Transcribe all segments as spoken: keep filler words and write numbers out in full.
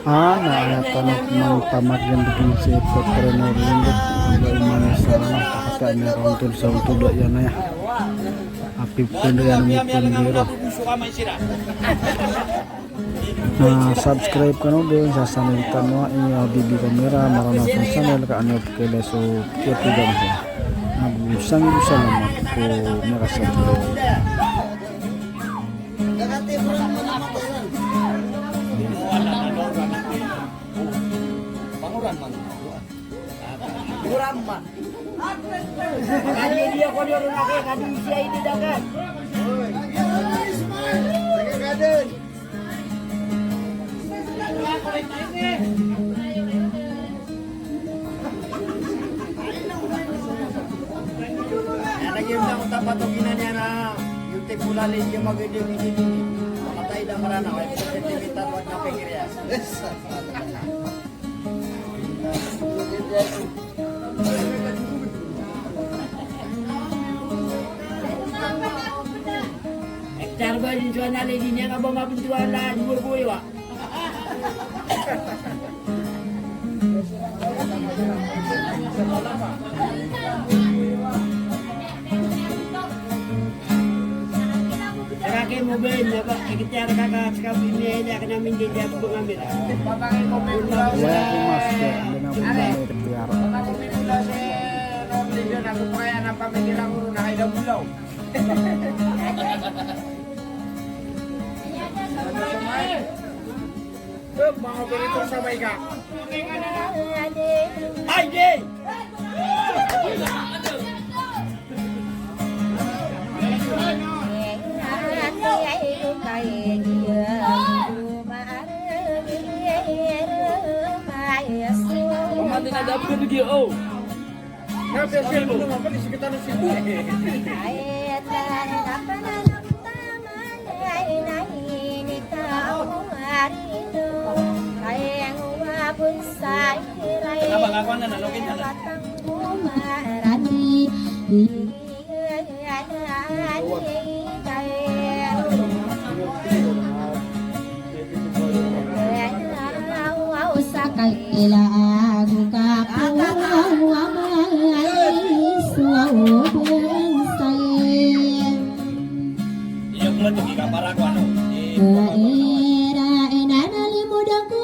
Ana aya tano man pamagyan daging si Petreno Lindot, ba iman sa na, kata niya kauntul sa untod aya na ya. Api pendo yan mo pendo. Na subscribe kano dn sa channel tano a i Habibi Camera, Maranatha Channel, ka aniyo pkila so kiyatigan ko. Nagusang ko salamat ko miyakasubscribe. Panguran man. Panguran man. Kadi dia ko dia ron ake, kadi siya ini dagan. Lagi na ko tapat o ginan iyan a beautiful ali, iya maganda, gini, gini. Matay da Maranatha, ay, positive itan, wag na pikir iyan. Hektar ba din so anale di niya ka ba mabintuan na dua boy wa. Rake mo ba niya ba, hektar ka ka, saka pimili ka na mindi diya ko ngamit. Wala ko mas, kaya hindi na ako namin hektar. Mga operator, sabay ka. Ay, di! Mati na dapat lagi, oh. Ira ina na limo dangko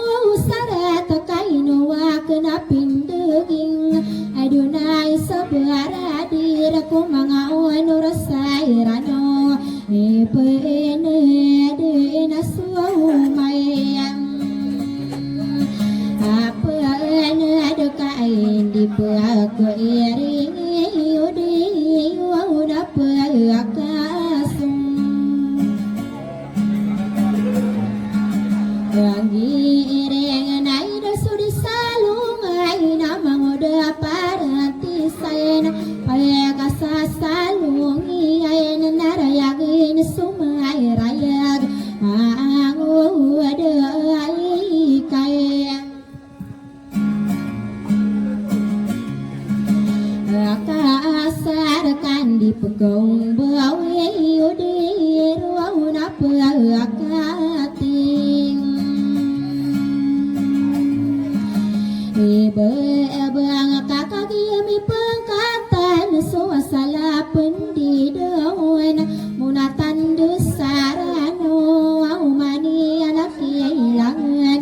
sarat kaino wa kena pindeging. Adonai sabara dira ko manga onor sa irano. Ipened ina so umayam. Apened ka indi pekairing iyo di iyo na pekasung. Anggiring na ida so di salong ay na mangoda parati sayan. Paya ka sa salong iyan na rayagin so mairayag. Mangoda ay kaya. Akasar kan di pekaong bawi odi ruaw na pekating. Iba abang kakagi ami pengkatan so asala pendidawan. Munatan desarano aw mani anak ilangan.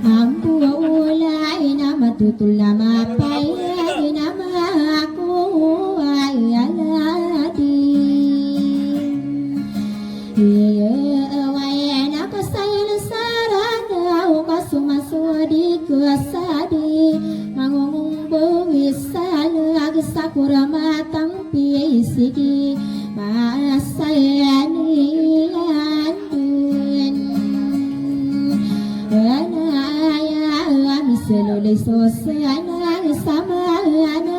Ambo ulay na matutul na mapayag na makuway aladi. Iya waya na kasayan sarana o kasomasodi kasadi. Mangongong bawi salag sakura matang pisigi masayani andun. Anaya miseloli sosana sama ana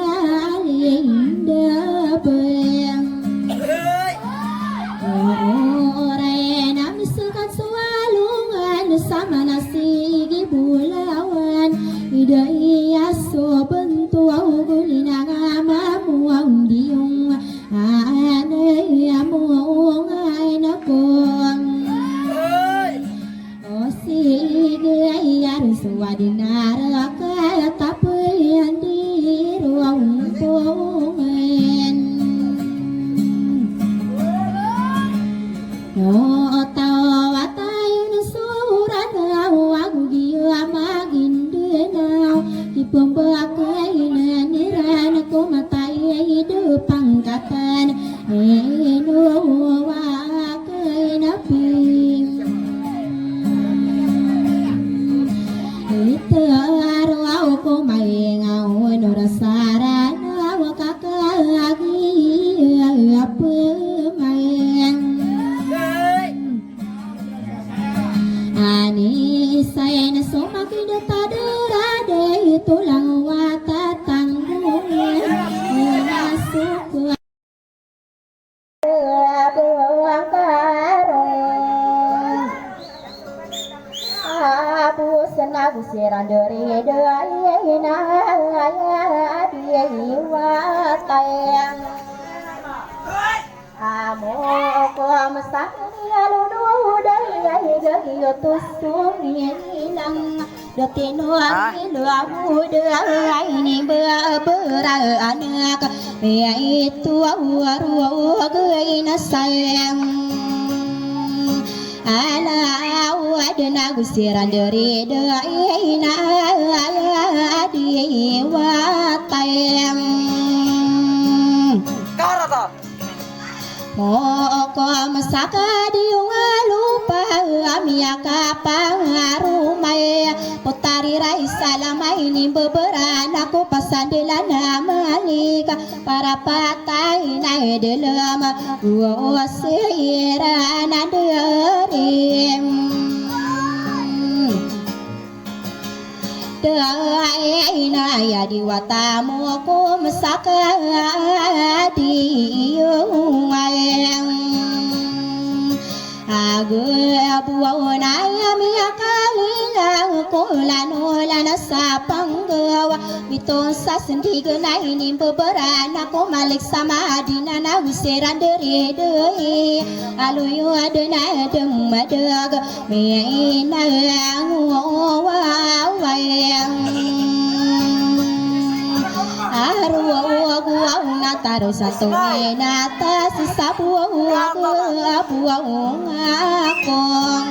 alindabang. Oray na misekan so alongan sama na sigi bolawan. Ida iya so bento aw goli na nga mamuang diyong. Anay amo pangkatan ino wa kay napi. Ito araw ko mayngaw no rasaran aw kakagi apamay. Ani sain so makidot a dara di tulang wata tanggo. Masuk abu angkaro. Abu senabu siran dari dai na aya di watayang. Amo ko masakni alulu dai gagi otus sumilang. Dotino ang ilu abu dai ni babara anak. Yaitu awaru gay na sayang. Ala awad na gusiran dari dai na aya di watayang. Karata. Moko masaka di ungalupa ami akapangarumay. Putari rai salamay ni beberan ako pasandilan a malika. Para patay na idelem uwa siran anderim. Dai na aya di wata moko masaka di iyong ayang. Ago abuaw na aya miyakalilang ko lanolan a sa panggawa. Mitong sa sendigan a inimbeberan ako malik sa Madina na usiran dari dai. Aloyo aden a dem a deg. Miyainang wawayang. Aro wawago waw na taro sa tongay na ta sisabo wawago wawago ngakong.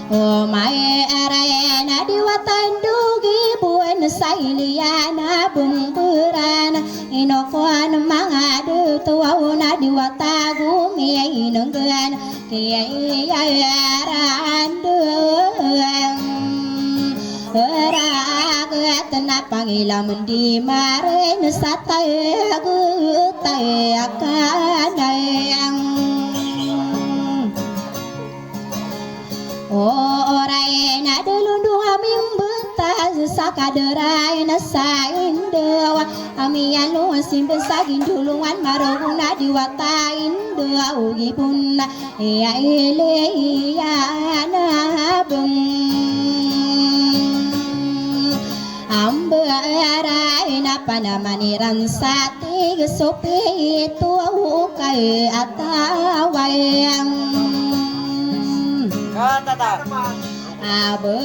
O mai aray na di watan dogi buwan sa iliyan a bemberan. Ino kon manga doto waw na di wata gomiyay nenggan. Kiyai aya ran deng. Ragat na pangilam di maren sa tayag tayakanayang. O oray na delondong a mimbetaz sa kaderay na sa indaw a miyalong a simben sa gindolongan marogo na di wata indaw gibon na iya iliyan a beng. Ambearay na panaman iran sa tig so pito kay atawayang. Katata. Aba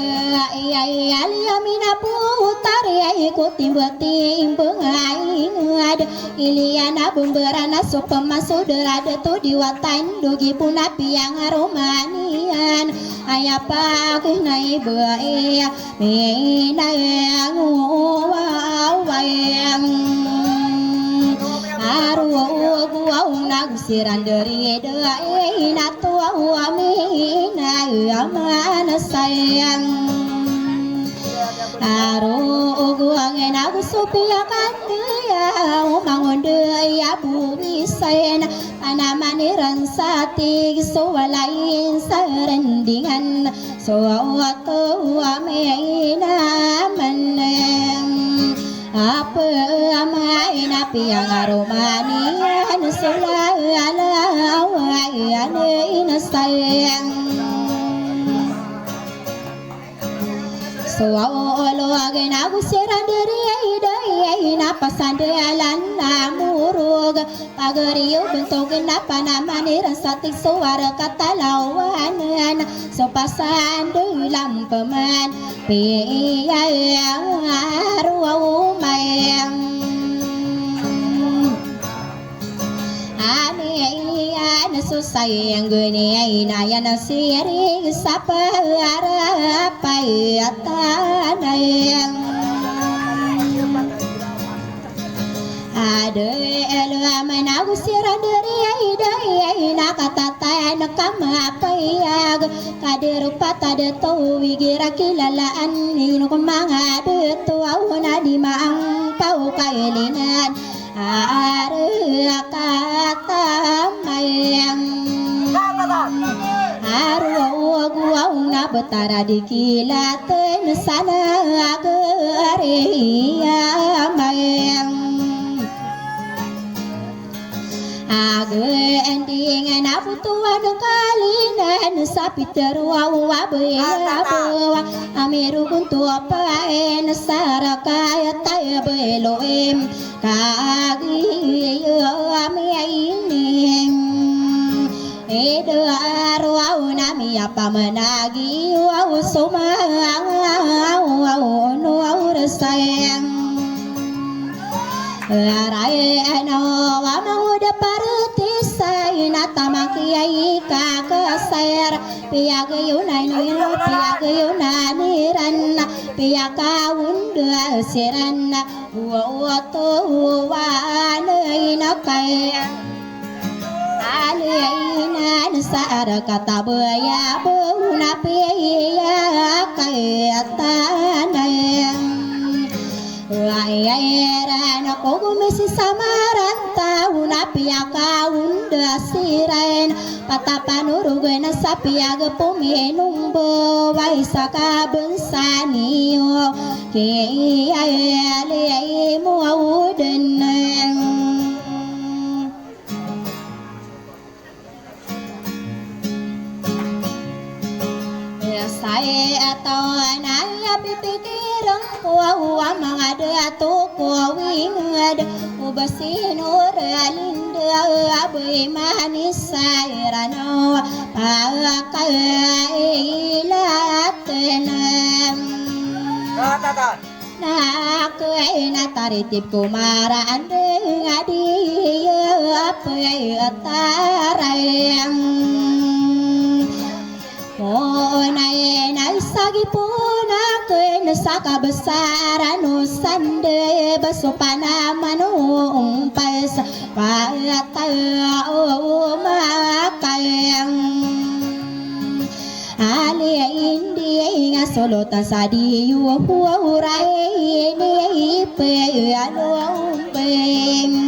iyay aliyam ina putari ay ko timbati imbengay ngad. Iliyan a bemberan a so pemaso derada to di watan dogi puna piyangaromaniyan. Aya pakinay ba iya minayang wawayang. Arogo waw na gosiran dari dai na to waw a minayang manasayang. Arogo angin ago sopiya kandiya o mangonde iya bugisayan. Panaman iran sa tig so walay sa rendingan so oto a mainaman. Apa a maina piyangaromaniyan so lalawayan inasayang. So olo agay na gosiran dari ay dai ay na pasandalan na morog. Pagariyo bentogen na panaman iran sa tig so warek a talawanan. So pasandalan peman piyayarowawmayang. Ani iyan so sayang goni ay na iyan a sirig sa parapay a tanayang. Dee, elo a manago siran deri ay dee, ay na katatayan ka mapayag. Ka di ro patad a taw igira kilalaan, ino ko manga dee taw a ona di maang paw kailinan. Are a katamayang. Aro ago aw na betara di kilaten sana agari a mayang. Age ending na butuan kalinan sa pitero aw abe abe. Amirugun to paen sa rakayat ay beloim. Kagiya miyaining ida aro aw na miyapamenagi aw soma aw aw no aw resayang. Aray ano wa mangoda pareti sa ina tamaki ay kakasayar. Piyagayonan ino piyagayonan iran. Piyakawunda siran. Wa oto wa na ina kaya. Aliya inan sa ara katabaya bo na piya kaya tanay. Wa iya iran ko gomisi samaran taw na piyakawunda siran. Patapanurugan sa piyagapominumbo wa isa kabensa niyo. Kiyayali ay muawudan. Saya taw na iya pipikiran ko a manga dato ko winged. Ubasin o ralinda abay manis sa iranaw pakailaten. Nakay na taritib ko maraan deng a di apay a tarayang. Monay na isagi po nakay na sa kabesaran o sandeb so panaman o umpas patay o makayang. Ali indi nga solotan sa diyo huwawra ini ipe alombeng.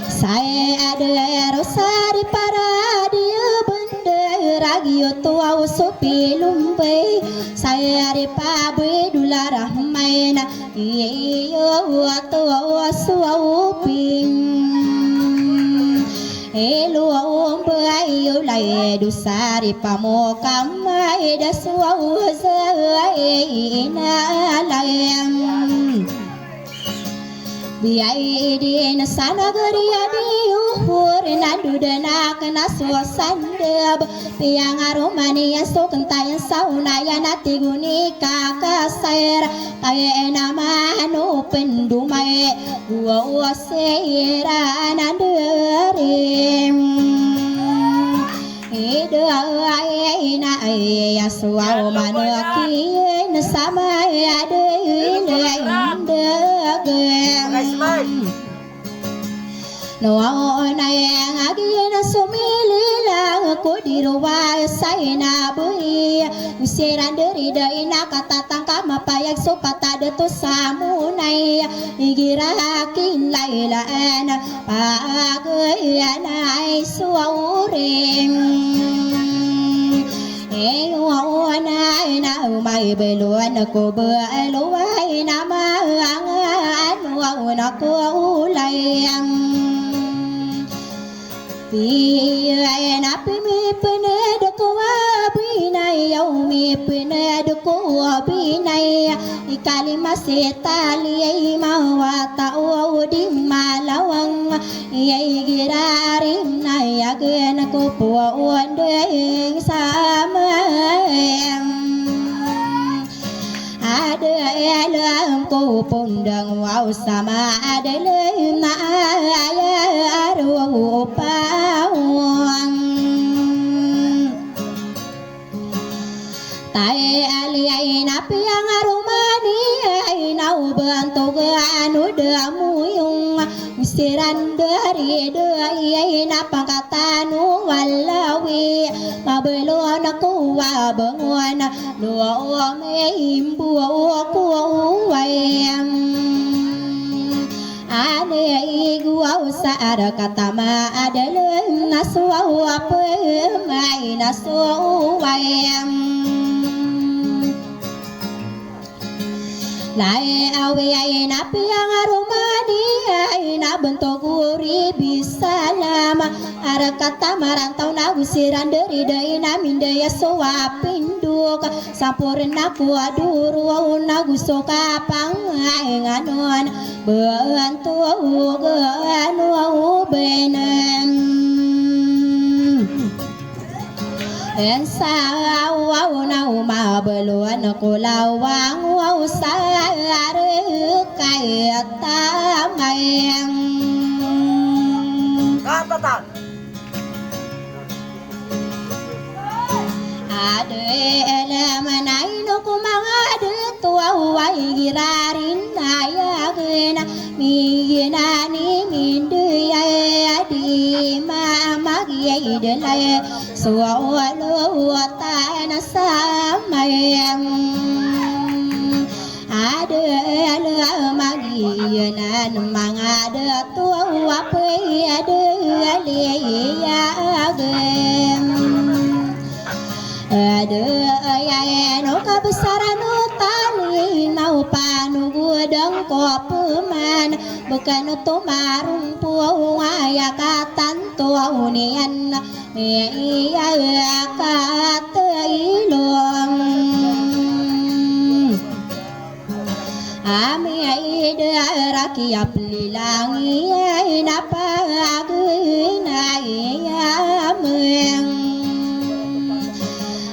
Sae ade rosari para diyo bende ragiyo tuwaw so pilombeng. Sae ari pabe dola rahmaina iyo tuwaw so awping. Elo a ombay o lay do sari pamokam ay da so a oza ay inalayam. Biyay di na sa nagari a di uhur na do da na kena so sandeb. Piyangaromani a so kentayan sa onaya na tig o ni kakasayr. Taye na mano pendomay. Wa o sira na nderim. Ida ay na ay aswa o manoki na sama ay ade ile indagem. No a o na yang agi na sumilila ko di ro wa sa ina bui. Siran deri da ina katatang ka mapayag so patad to samunay. Igira kinlailaan pagayan ay so awring. Eyo na ina umay beluan ko beluay na mangan wa una ko ulayang. Piyay na pimipened ko abinay, aw mipened ko abinay. Ikalima si tali ay mawata o di malawang. Iyay girarin na yagen ko po ondeng sameng. Ade elem ko pondang waw sama ade lem na aya aro pawang. Tae ali ay na piyangaromani ay na oba Anto gano da moyong siran dari da iyai na pangkatan o walawi. Mabalo na ko wa bangon no o maimbo ko wayam. Ane igo aw sa arakatama adalan na so aw apamay na so wayam. Lai awi ai na piyangaromani ai na bantog o ribi salam. Arakatama rantawna go siran dari da ina mindaya so apindok. Samporna ko adoro aw na go so kapangainganon. Bantog ano aw benan. Ensa aw na o mabaloan ko lawang aw sa arekay a tamayang. Katatan. Ade eleman ay no ko manga de to aw ay girarin ay agen. Miginani mindaya di mamagiyay delay. Sowalo tana samayang. Adala magiyanan mangada to apay adala iyagem. Adaya eno kabesaran o tali na o panogodang ko peman. Bekan o tomarompo ngaya katanto aw niyan. Miyakat ilong. Ami ay idarak iya pelilang iya inapagin ay ameng.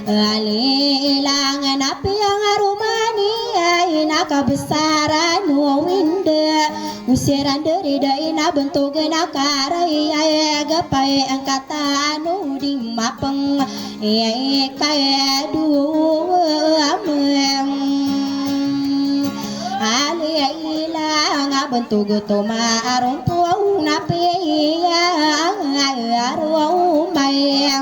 Alilang na piyangaromani ay nakabesaran o winda. Usiran dari da ina bentogen a karay ay gapay angkatan o di mapeng. Iyai kaya duwa ameng. Ali ila nga bentog toma arompo na piya aromay.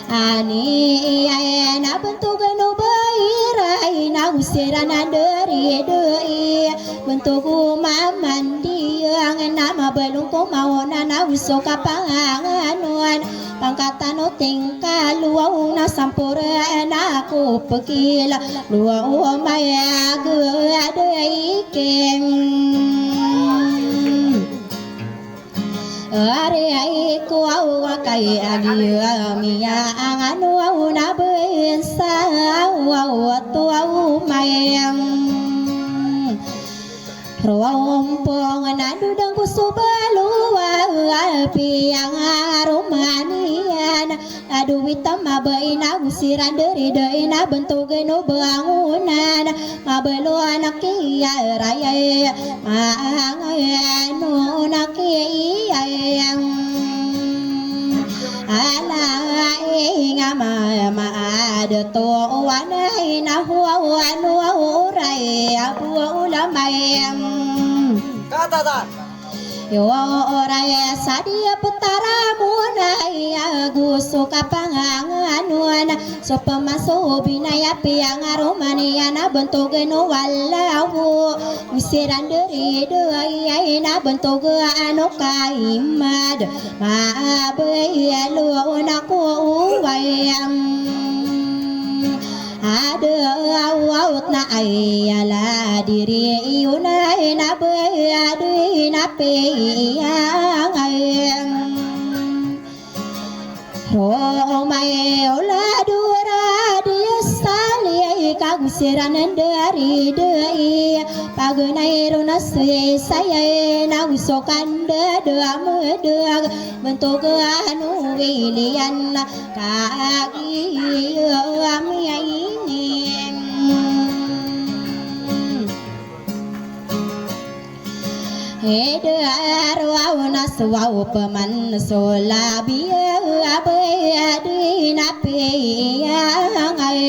Ani iyai na bentog no baira ina usiran andari doi. Bentog o mamandi ang na mabalong ko maona na uso kapanganon. Pangkatan o tingka luwaw na sampor na ko pekila luwaw mayagad iking. Ari ay ko aw kay agi miya ang ano aw na bensa aw aw to aw mayang. Rompong na dodang ko so balowa piyang aromaniyan. Adowit a mabain a gosiran dari da ina bentogen o bangonan. Mabaloan a kiyarayay maanganon a kiyayang. Ala inga mama adato wanay na huwa wano oray a buwa ulamayang. Katatan. Yo oray sa di a petara mo na iya go so kapanganganon. So pemaso binaya piyangaromaniyan a bentogen o walawo. Usiran dari da iyai na bentogen o kaimad. Maabay alo na ko uwayam. Ada awawt na ay ala diri iyo na ina bay adi na piyang ay. Romay ola dora di sali ay kagusiran dari dai. Paganay ro na sui sayay na usokan da da medag. Bentogan o wiliyan kagiya miyaini. Ida arwaw na swaw peman so labiya abay adi na piyangay.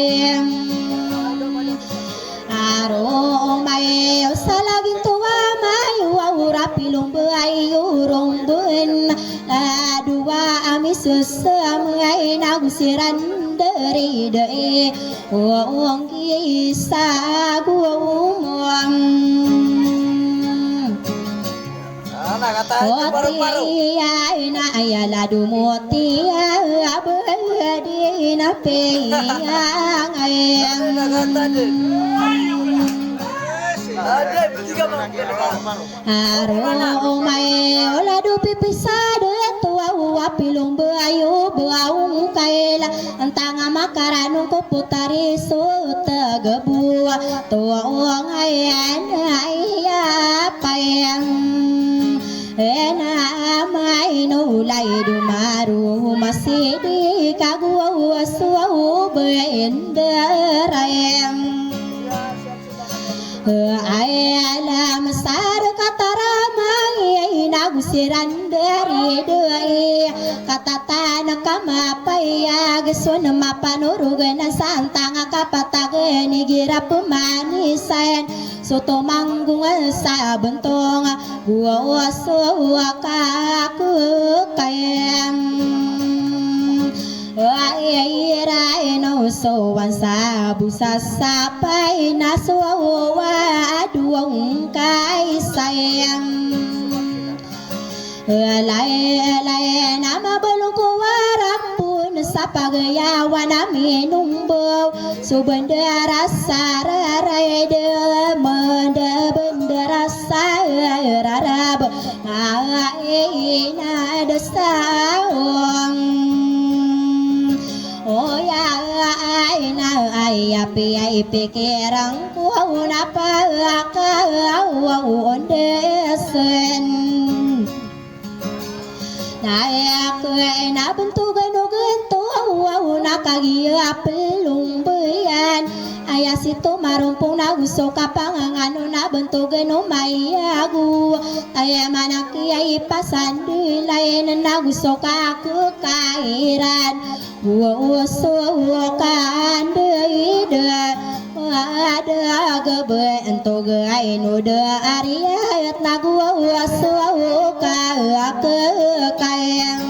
Aro siran dari dai onggi sagu umum. Oti ay na ay aladu moti abadi na peyang ay. Aro omay oladu pipisad tuwa uwa pilong bayo bawa ongkaila. Antanga makaranong ko putari so tagabuwa to ngayan ay apayang. Ena amay no ulay dumaro masidi kaguwa uwa suwa uba endarayang. Ay alam sar kataramay ay nago siran dari dai katatan kamapayag son mapanorog na santang kapatag ni girap manisan so tomanggung sa bentong guwa so kakukayang. Ay, ay, iray no so wan sa busa sapay na so wa aduwang kaisayang. Alay, alay na mabalong ko warampun sa pagayawan a minumbaw so bandara sa raray de manda bandara sa rarab. Ay na da sa ong. Oya ay na ay apiya ipikirang ko na pakawa ondesen. Na ay ako ay na bentugan o ganto na kagiya pelumbayan. Aya sito marompong na gusto kapangangano na bentugan o mayago. Taya manaki ay ipasandilay na gusto ka kekairan. Uso kandida wada gabe entoga ino da ariyat na guso ka kekayang.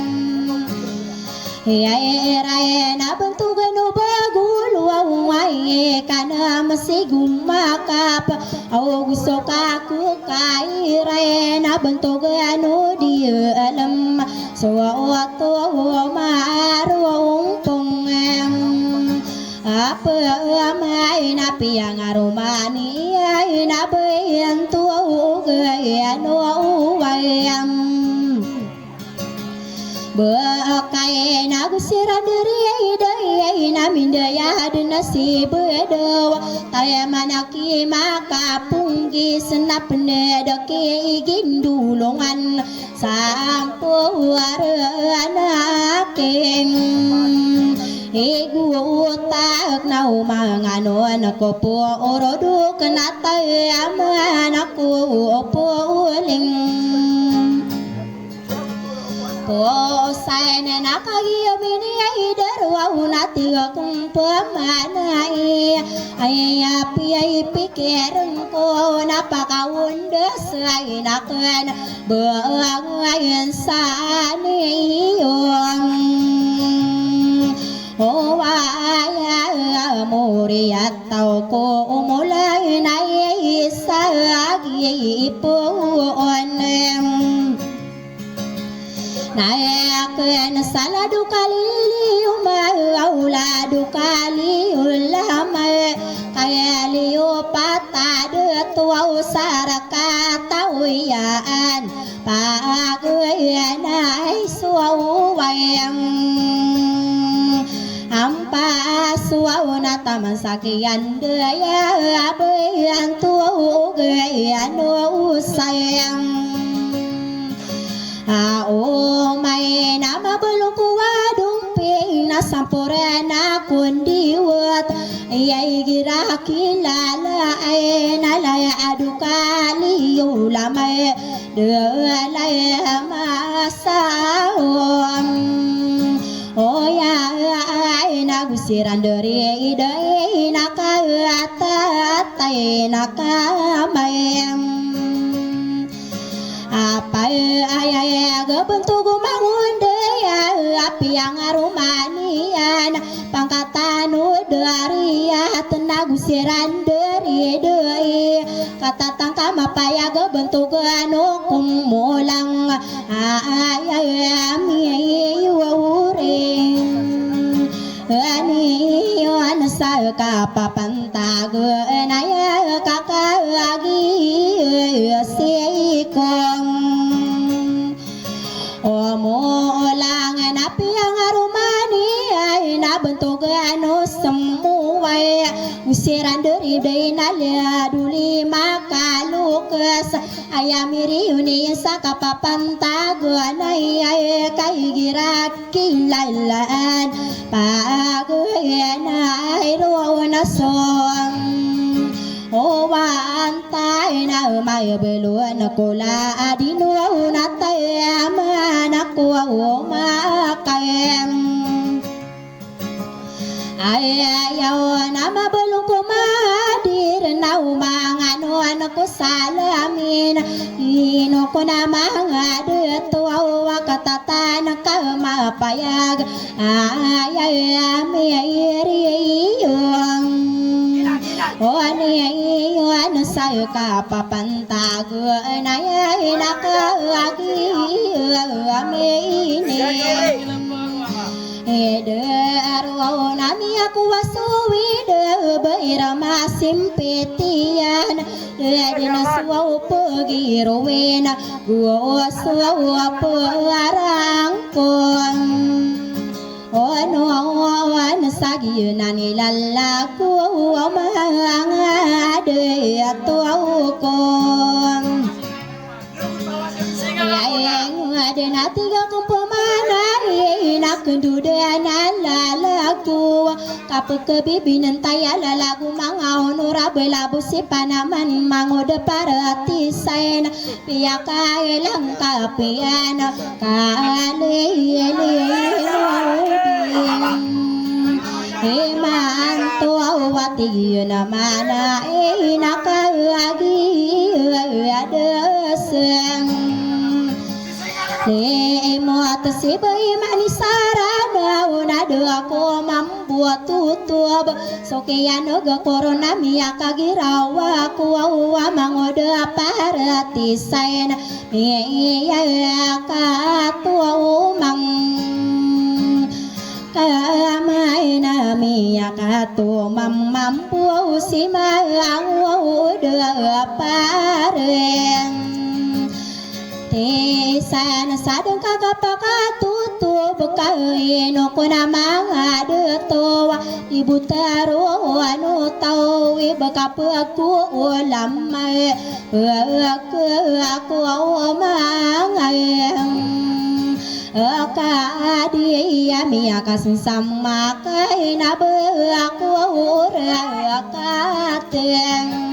Iyairay na bentogan o bagul wawai kana masigo makap. Aw gusto ka ko kairay na bentogan o di alam. So oto marong pongem. Apa amay na piyangaromani ay na bentogan o wayam. Ba akay na go siran diri ay dayay na mindayad na si badaw. Taya manaki makaponggi senap na daki igindolongan sampo aranaking. Igo otak na omanganon ko po orodok na taya manako po oling. Posay na nakagiya mini ay darwa o na tiga kong pamanay. Ay apiya ipikireng ko na pakaondas ay naken bangayan sa niyong. O waya moriyat taw ko omolay na isa agi ipoon. Na aya ken salado kaliliyo ma awlado kaliyo lama kaya liyo patad tuwaw sarakataw iyaan pagoyan ay suwaw wayang ampa suwaw na taman sakiyan daya abayan tuwaw gayan o sayang. A omay na mabalong ko wadong ping na samporan a kondiwat. Iyay gira kilala ay na laya ado kaliyo lamay. Dalay masaom. Oya ay na go siran diri iday na katatay na kamayam. Apay ayay gabantog o mangonday a apiya ngaromaniyan. siran dori doi katatangka mapayag a bantog ano komolang. Ayami uring ani yon sa kapapantag na aya kakagi sikong. Omolang na piyang aromani ay na bantog ano semuway. Usiran dori dai na liya doli makaloks. Aya miriyon iyan sa kapapantag na aya kaigira kilalaan. Pagana ay ro na song. O wanta ina maya belon kola adino na tayama na kuwa o makayam. Ayaw na mabalong ko madir na o manga ano ko salamin. Ino ko na manga dito aw katatan ka mapayag. Ayami iriyon. Oni iyon sa kapapantag na aya inakagi amini. Ida arwaw na miyakowa so ida ba ira masimpit iyan. Ida na so aw pagirowin go so aw pagarangkon. Ono awan sa giyanan i lalago o manga dito aw kon. Aya inged na tig akn pman a ina kn doda na lalago. Kapkhabibinan taya lalago manga onorabel a bo si Panaman mangod a paratisayn. Piyakailang kapiyan kalililodi. Imanto a wati iyan a mana ina kagi adaseng. Limot si ba iman i sarana ona da ko mambo a totob. So kiyanog a korona miyakagiraw a kowa mangod a paratisayn. Miyakatomang kamay na miyakatomang mambo si mangod a paren. Tisan sa dn ka kapakatotob ka ino ko na manga dito a ibotaro ano taw i ba kapagkoolamay. Pagkakowa o manga kadi a miyakasnsam a kaina ba ko ora kateng.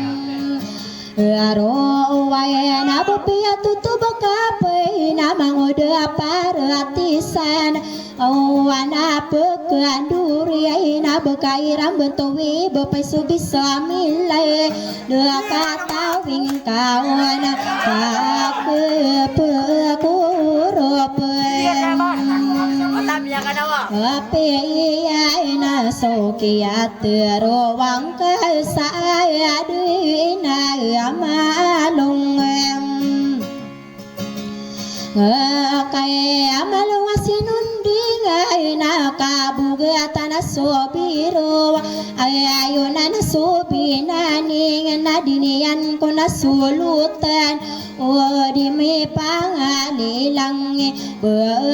Aro wai na ba piyatotob ka pay na mangod a paratisan. Awa na pkandori ay na ba kairan ba towi ba pay so bisamilay. Da katawing kawan a kakpkoropen. Apiya ina so kiyatero wang kasaya dina amalong. Kaya amalong a sinonding ay na kabogatan a so biro. Ay ayonan a so binaning na di niyan ko na solotan. O di mipangalilang i ba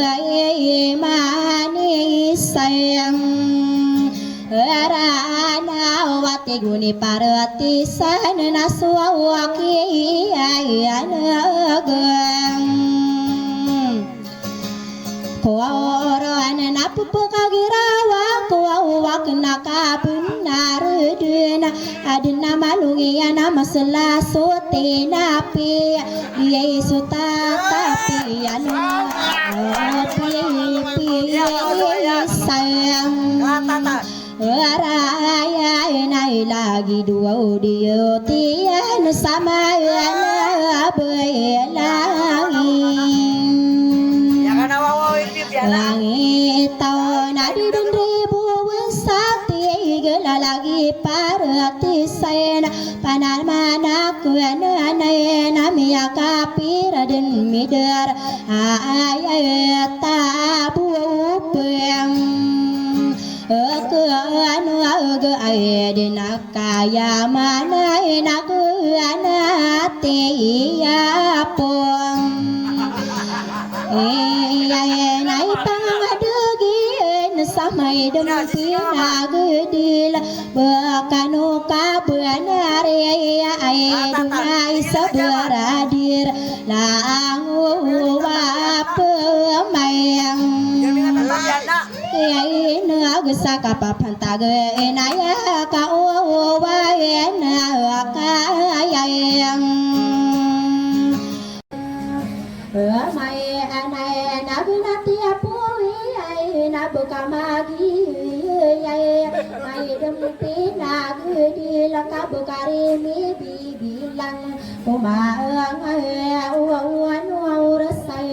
iman i sayang. Arana wati goni paratisan na so awaki ayanagam. Kowa oran na pphakagirawa kowa wak na kabenar dn. Adn a malong iyan a masla so tinapi. Iyai so tatapi iyan a pipiya i sayang. Araya ina i lagid o diyo tiyan sa maya na baya langit. Langit taw na di dn ribo wasa tig a lagi parati Ay na miyakapira den midar, ay, ay, tabo peng. Eke ano aga ay den a kaya manay na ke anati iya pong. Ay, ay, na ipangamadagin sa may den pinagdil. Ba kano ka benar iya ay duna isa beradir langowa pemayang. Iya inag sa kapapantag inaya kaowa ina kayayang. Amay anay na gnati a powi ay na beka magi ay ay dem pinagdil ka beka rimi bibilang. Kumaang ay uwan uwan oras ay.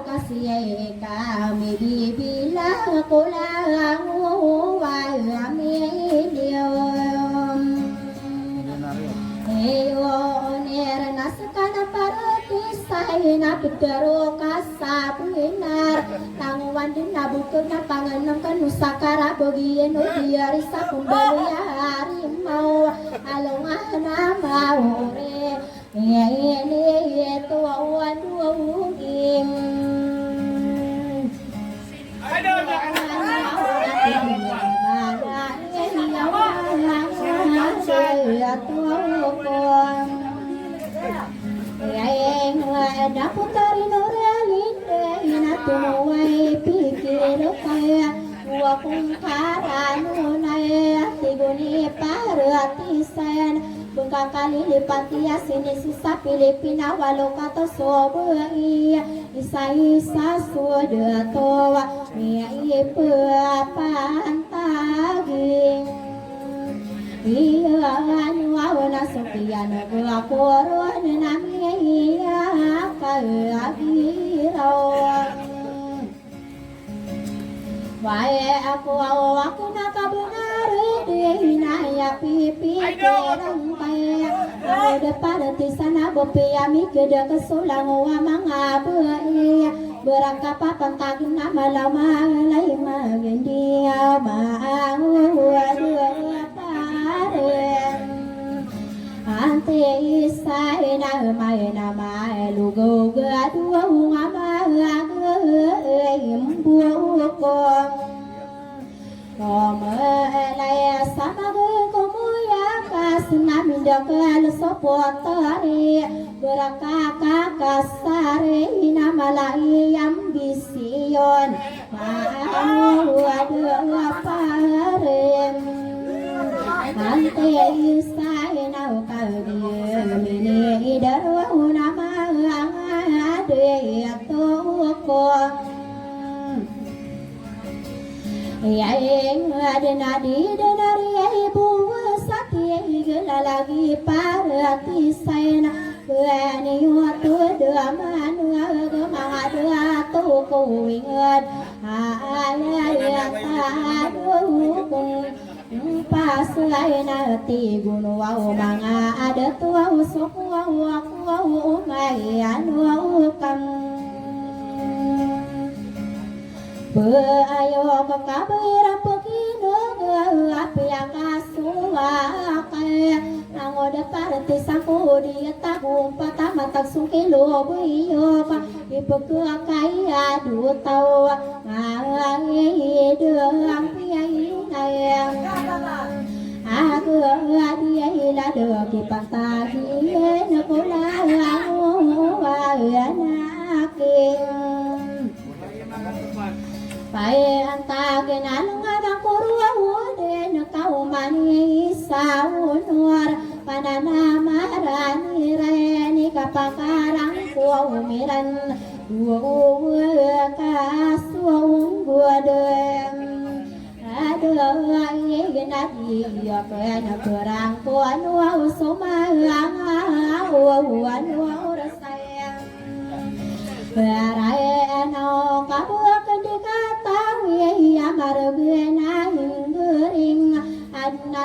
Kasi ay kami bibilang ko lang uwan ay aminiyon. Iyo, onir na sekana parati sa ina petero ka sa benar. Tangowan den a bokeg na pangenengken o sakara bogiyen o diyari sa pembaloya harimau alongan a maore. Iya ini ito a uwan dogim. Ay, ay, na putari no realite, ina tunuway pikir kaya, wa kung karano na ya, tiguni paratisan, beka kalilipati ya, sini sisa Pilipina, walo kato sobo iya, isa-isa sodato, iya ipapantagin. Iya, anu, awa na sokiyan, gula koron, nami, iya, kaya giraw. Wae ako, awa ako na kabenar, di na iya pipikiran kaya. Ako da paratisan a bo piyamikid a kesolang wa manga bai. Berakapapantagin a malaw malay magendiyaw maawad a paren. Anti isa ina maina malugaw gaduwa nga maagay imbukong. Omelaya sa magkomoya kas na mindakal so potari, berakakakasari na malai ambisiyon, maawad a paren. Ante isa ina ukagiyem ini idarwa na maangade ito ukong. Iya inged na di den a riyai buwes a tiyai gelalagi paratisayan. Kiyani oto da maneg manga dato ko inged a ayaya tado ko. Pasayan a tigon waw manga adato waw soko waw ako waw omayan waw kam. Ba ayo ka kabera pekino ga apiya kasowa kaya. Nangoda parati sangko di tago patama tagsong kilo ba iyo ka ipekakaya do taw. Mangidang piya inayang. Ago adiya ilado kipantagi na kolawa na aking. Pae antag na lengad a korowa o den kaoman i isa onor pananamaran iran i kapakarang ko omiran. Duwa o kasong goden. Ado a ignadi a kena perang ko ano a osomang a o ano a orasayang. Barae ano kabuk di katawi a margen a ingering. Adna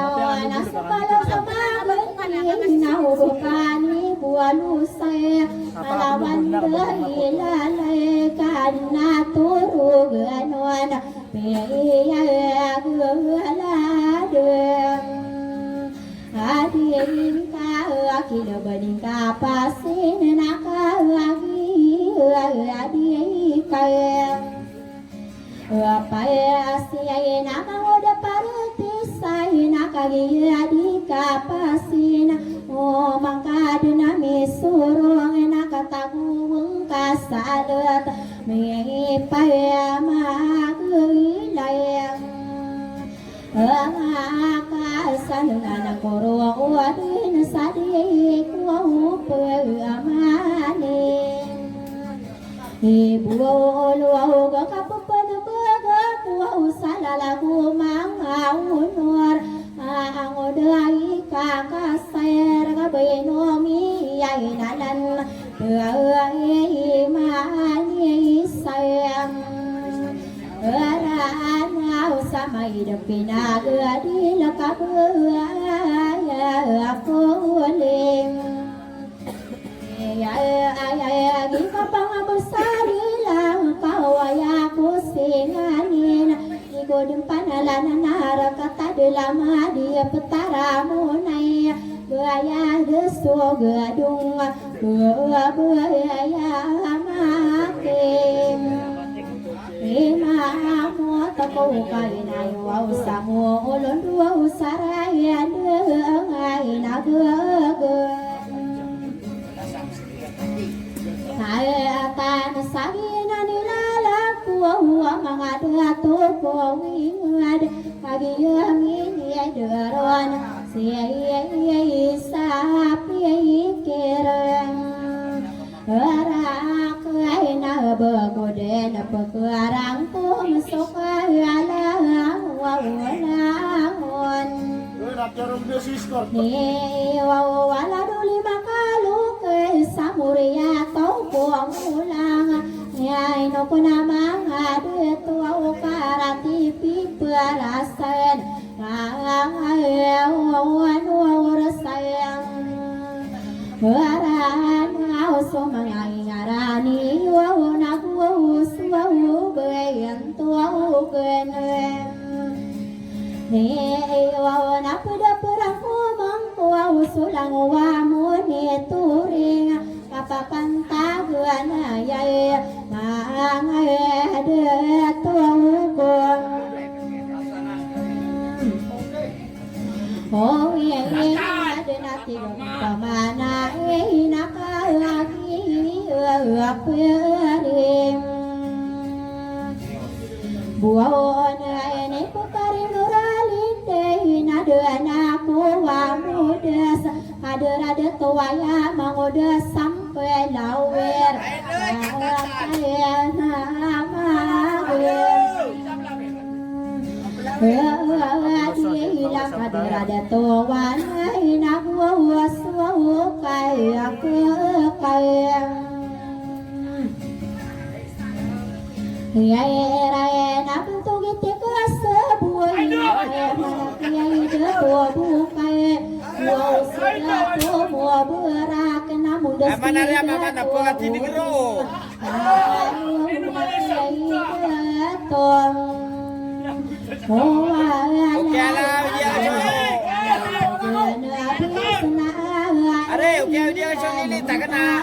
Aya na so kala sa mabati na o bokani bo a losay, kalawan da ilalay ka na torogan on piyagolad. A di ngka a kilabani ngka pasin na ka a di ka. Pay a siyay na mangod a partisay na kagiya di ka pasin. O mangkad na misorong na katagoweng ka sa alat, mipay a magilay. Makasanengan ko roo din sa di ko pemani. Ibo olo aw ga kapepenebeg ko aw sa lalago manga onor. Angod a ikakasayar ka beno miyay nanan. Pemani sayang. Eranaw sa maid a pinagadil ka baya koling. Aya, aya, aya, di ka pangabesar ilang kawaya ko singanin. Di ko den panalanan a reka tadel a madi a petaramonay. Baya de so gedong, baya mati. Imamot ko kainay waw sa mo olon duwaw sa rayan de ngain a gege. Kaya atan sa ginan i lalako a manga dato ko winged, kagiya miniyed ron sii sa pikiran. Rakay na bego den a pekerang ko mesokay a langon. Ni waw walad o lima ka lokes a moriya taw ko molang. Ino ko na manga dato a o karati piperasen. Kaya o ano a oras a Waranaw so manga ingaran iyo, aw na go so aw bayan to aw genen. Ni iyo aw na peda perang ko mangko aw so langowa mo ni turing. Kapapantagan a aya i manga eda to aw go. Oway, ina den a tig o pamana, ina ka agi a pering. Buaw na ini ko karing o ralinde, ina den a ko a modes. Kadera de to aya mangodes sampay lawer. Aya na mama. Ila kadera dato wan ina buwas waw kaya kekaya. Iya ira ena bentuk iti kelas sebuah iya malak iya ide tobu kaya. Waw sida tobu berak namun das. Mana ria mama na po ati di guru. Oke, alam, iya, iya. Sa lilita ka na.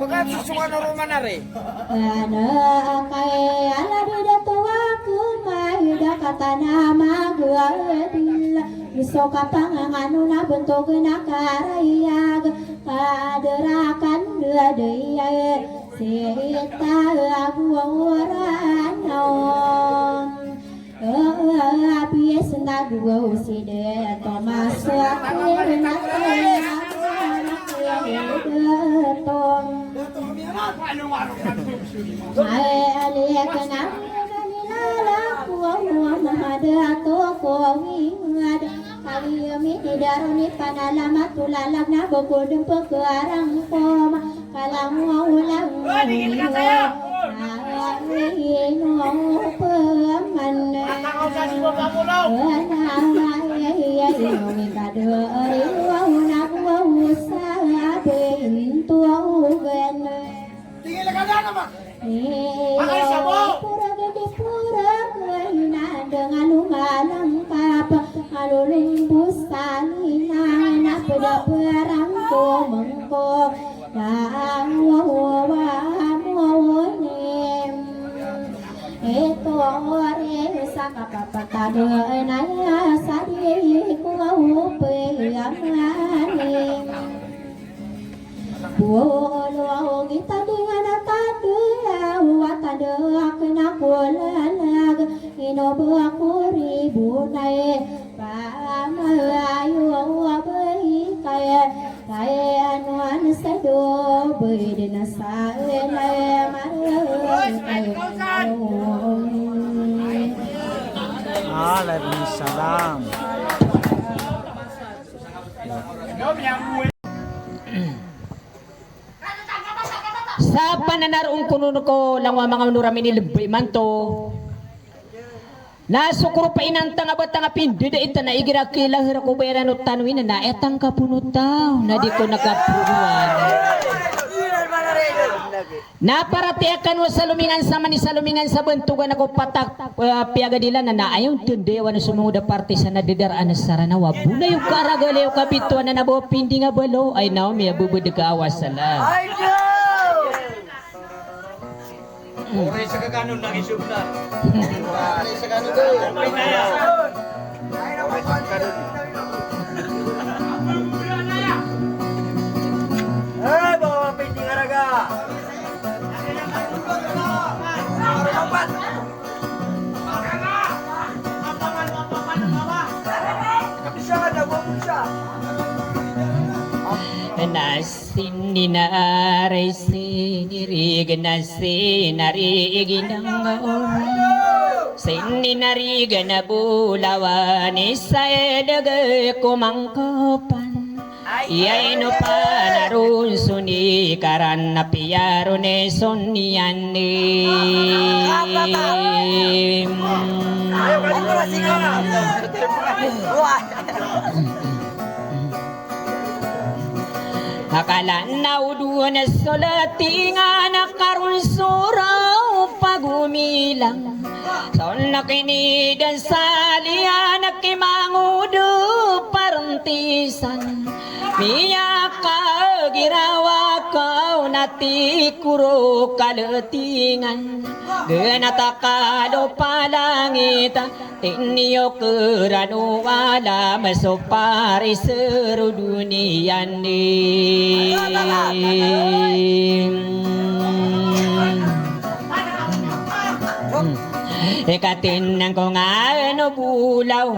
Pagkat susungan o roman ari. Ana kay ala di dato ako may dakatan a magwadil. Iso ka pangangano na bentog na karayag. Kaderakan dadayay. Sita ago oranaw. Abiyas na dowa o side Tomas, ay, aliyaka na nilala ko, mahadato ko, ingad. Kaliyo mi ti daro ni panalamat o lalag na bokod mpekaarang ko. Kalang wa ulang. Ino peman. Wana aya ino mi kadori wa unag wa usa. Bento ugan. Tingil ka na naman. Iyo, purag di purag, inadeng a lomalangkap, a lolombosan, inanap da perangko mengko, na awo wa moni. Ito ore sa kapapatado, na iya sa di ko peyamani. Bolo aw gitadingan a tadeo a tadeo a kena ko lalag, ino ba ko ribonay, pamayo a ba ikay, kay ano an sa do, beden sa enay, marang kay ano. Alaikum salam. Sa pananaroon ko non ko langowan a manga onor a minilebay imanto. Na so koropainan tano a batang a pindedaitan a igira kilahera ko bayaran o tano inan na etang kapono taw na di ko nakaponoan. Na paratiyaya kano a salomingan sa mani salomingan sa bentogan ako patak, eh, piyagadilan na aya on tendaya wano somongod a partisan a dedaraan a sarana wa bonay o karagala iyo kabitoan a na ba pinding a balo ay naw miyabebedeg a awas a la. Oray sa kakanon na isog na. Oray sa kanon. Ay, bawa pinding araga. Na sininaray sinirig na sinariginang, sininarig na bolawan isa edeg ko mangkopan. Iyai no panaron so nikaran na piyaron i so niyan i. Akala na odon so latingan a karon so raw pagomilang. So na kinidan sa liyan a kimangodo parantisan. Miyakagiraw ako na tikoro kalatingan. Genat a kalopa langit. Tiniyo kerano alam so paris ro doniyan i. Ikatinang ko ngano bolaw.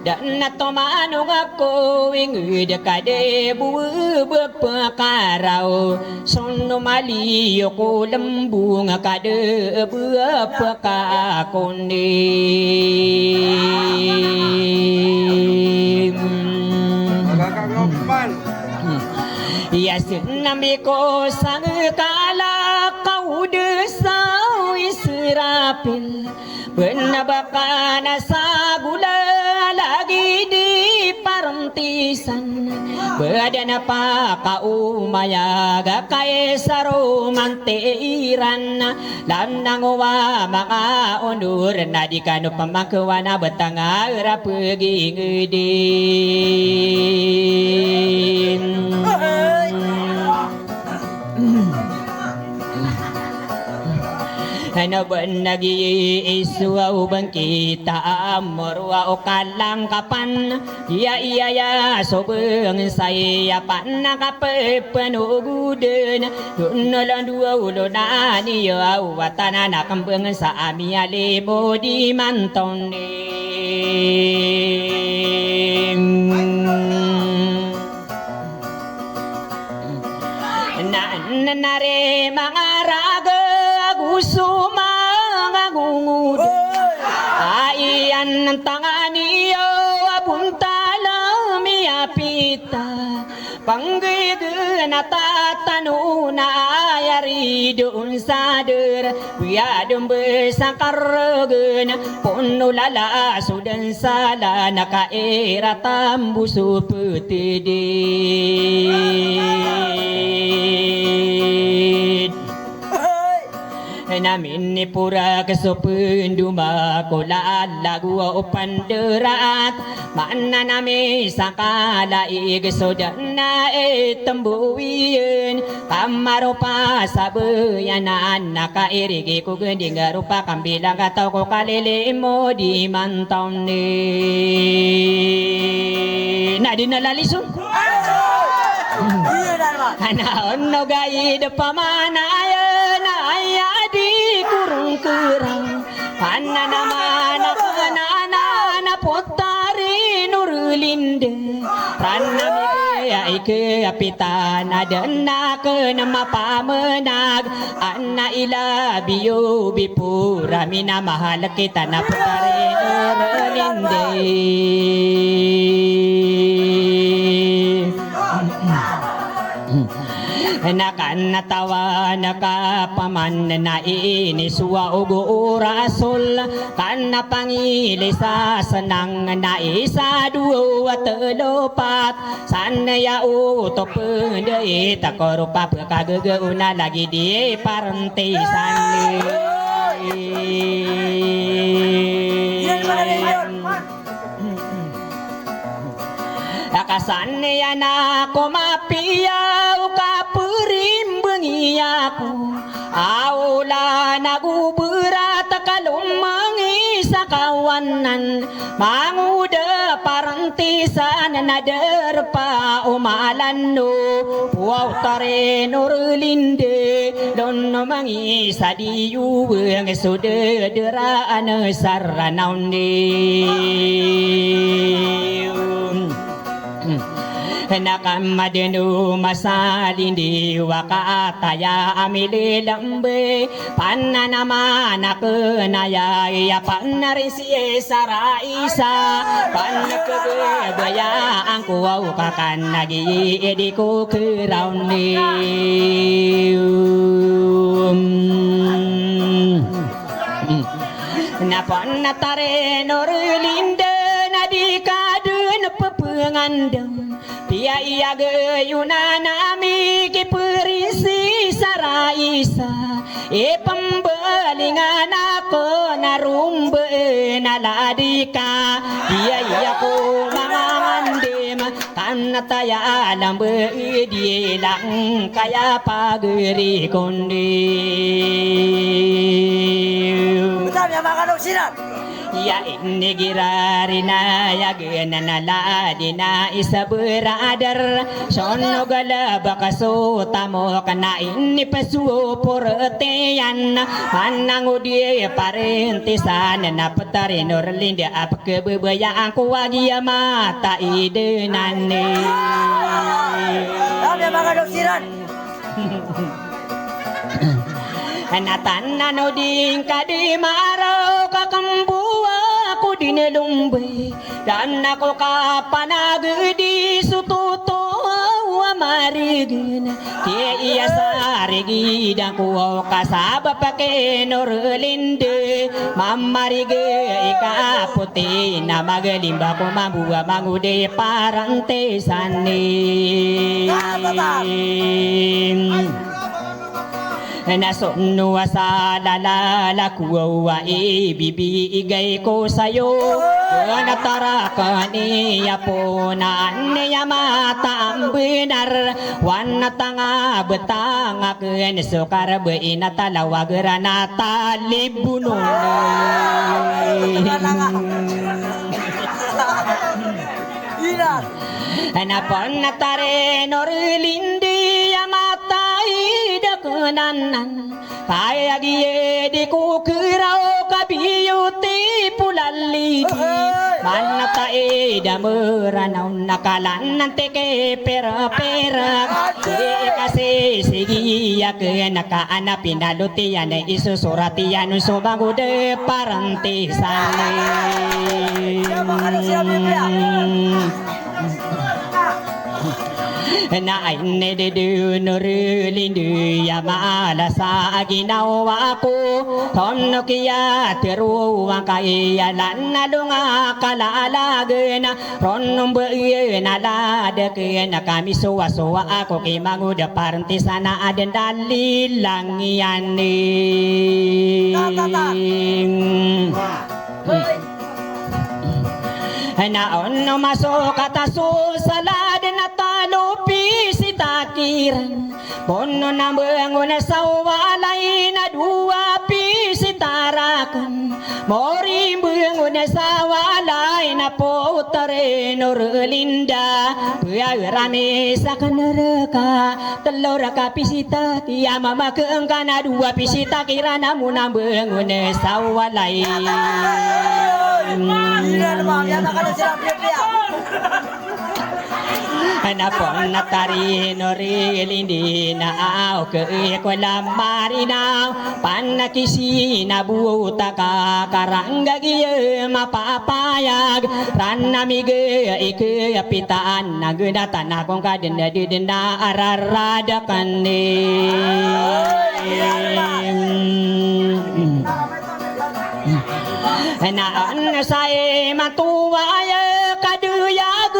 Da na tomano ngako inged ka de bo bepekaraw. Sono maliyo ko lembong ka de bo pekakondi. Iya sinambi ko sangkala ka o de sa Israpil. Bena ba ka na sa gola lagid i parantisan. Beda na pakaomayag a kaisa ro mantiran. Lanang o wa manga onor na di kano pamangkewan a betang a rapegingedin. Ano ba nagi iso a o bangkita a moro a o kalangkapan, iya, iya, iya, so bangsa iya panakapepenogod den. Doon a landowa olo na niya a watan a nakambangsa a miyalimod imanto ni. Na, na, na ri manga raga ago so manga gongod. Aya nantangani iyo a bontal a miyapita. Panggigen a tatano na aya ridoon sa der, wiya den bes a karegen, pono lala so den sala na kaira tambo so peteded. Na miniporak so pendoma ko lalago o panderaat, mana na misakalaig so daan a itembowiyen, ka maropa sa beyanan na kairigi ko gending a ropa kambilang kataw ko kalilimod imanto ni. Na di na lalison. Ana onoga i de pamanayan a aya di korong kerang. Ana na mana kena na na potari norlinde. Rana mi ke a ike a pita na dana kena mapamenag. Ana ila biyo bipura mina mahal kita na potari norlinde. Na kanatawa na kapaman na ini suwa ogo orasol, kanapangili sa senang na isa dowa telo pat, san ya oto pendait a koro papekagege ona lagi di parentisan. Akasan iyan ako mapiya o kaperimbengi ako. Aola na go berat a kalomangi sa kawanan. Mangoda parentisan na derpa o malan no. Puaw tari norlinde. Dono mangi sa di yuweng so dederaan sa Ranaw ni. Na kamaden o masalindi wa kataya a mililembay, pananamana kenaya iya panarinsi sa raisa, panakebebaya angkowa o kakan lagi idi ko keraw ni. Na panatari norlinde na di ka den pepengandem. Piya iya gayonan ami ki perinsi sa raisa. Ipembalingan ako na rombe na ladi ka. Piya iya ko mangangandem. Kanataya a lamba di langkaya pagari kondi. Betam ya makano sirat. Ya ini girari na ya gena na ladi na isa beradar. Sono gala bakaso tamo kana ini pesuo porteyan. Manang odi parintisan na petari norlinda ap Kebebayaan ko wagi a mata i denan. Kami a manga dosiran. Na tanan o di ngka di maraw ka kembowa ko di nelombay. Dan ako kapanagedi so totowa a maregen. Kiya iya sa rigi dan ko kasabap a kinorlinde, mamarige i kapoti na magalimba ko mambo a mangodi parantisan i. Na so no a salala ko a ibibigay ko sayo, na tarakani a pona niya mata a mbenar, wan a tanga betang aken so karbe ina talawag rana talibunong. Ina. Na pon a tari no rilindi a mata i dakenanan. Kaya giya di ko keraw ka beautiful a lady. Ohoy! Manata i da Meranaw na kalan a teke pera-pera. Di kasi sigi aken ka ana pinalot iyan i sosorat iyan so bago de parantisan. Na ay ne de de no rilindi a mala sa ginawa ko. Tono kiya tero angkaya lan a longa kalalagen. Ron no mbeyen a ladaken a kamisowasowa ako ki mangoda parantisan a aden dalilang iyan. Na on no masokat a so salad na talo pisita kiran. Bono na mbengon sa walay na dowa pisita raken. Mori mbengon sa walay na potaren o relinda. Peyarami sa kenereka telo reka pisita. Iya mama ke engka na dowa pisita kiran a mona mbengon sa walay. Ina, ina, ina. Na pon a tari no rilindi na aw ke iko lamarina. Panakisi na buta ka karangga giya mapapayag. Rana miga ike pitaan na geda tanakong kaden deden na araradakan ni. Na an sa imanto a aya kadeyag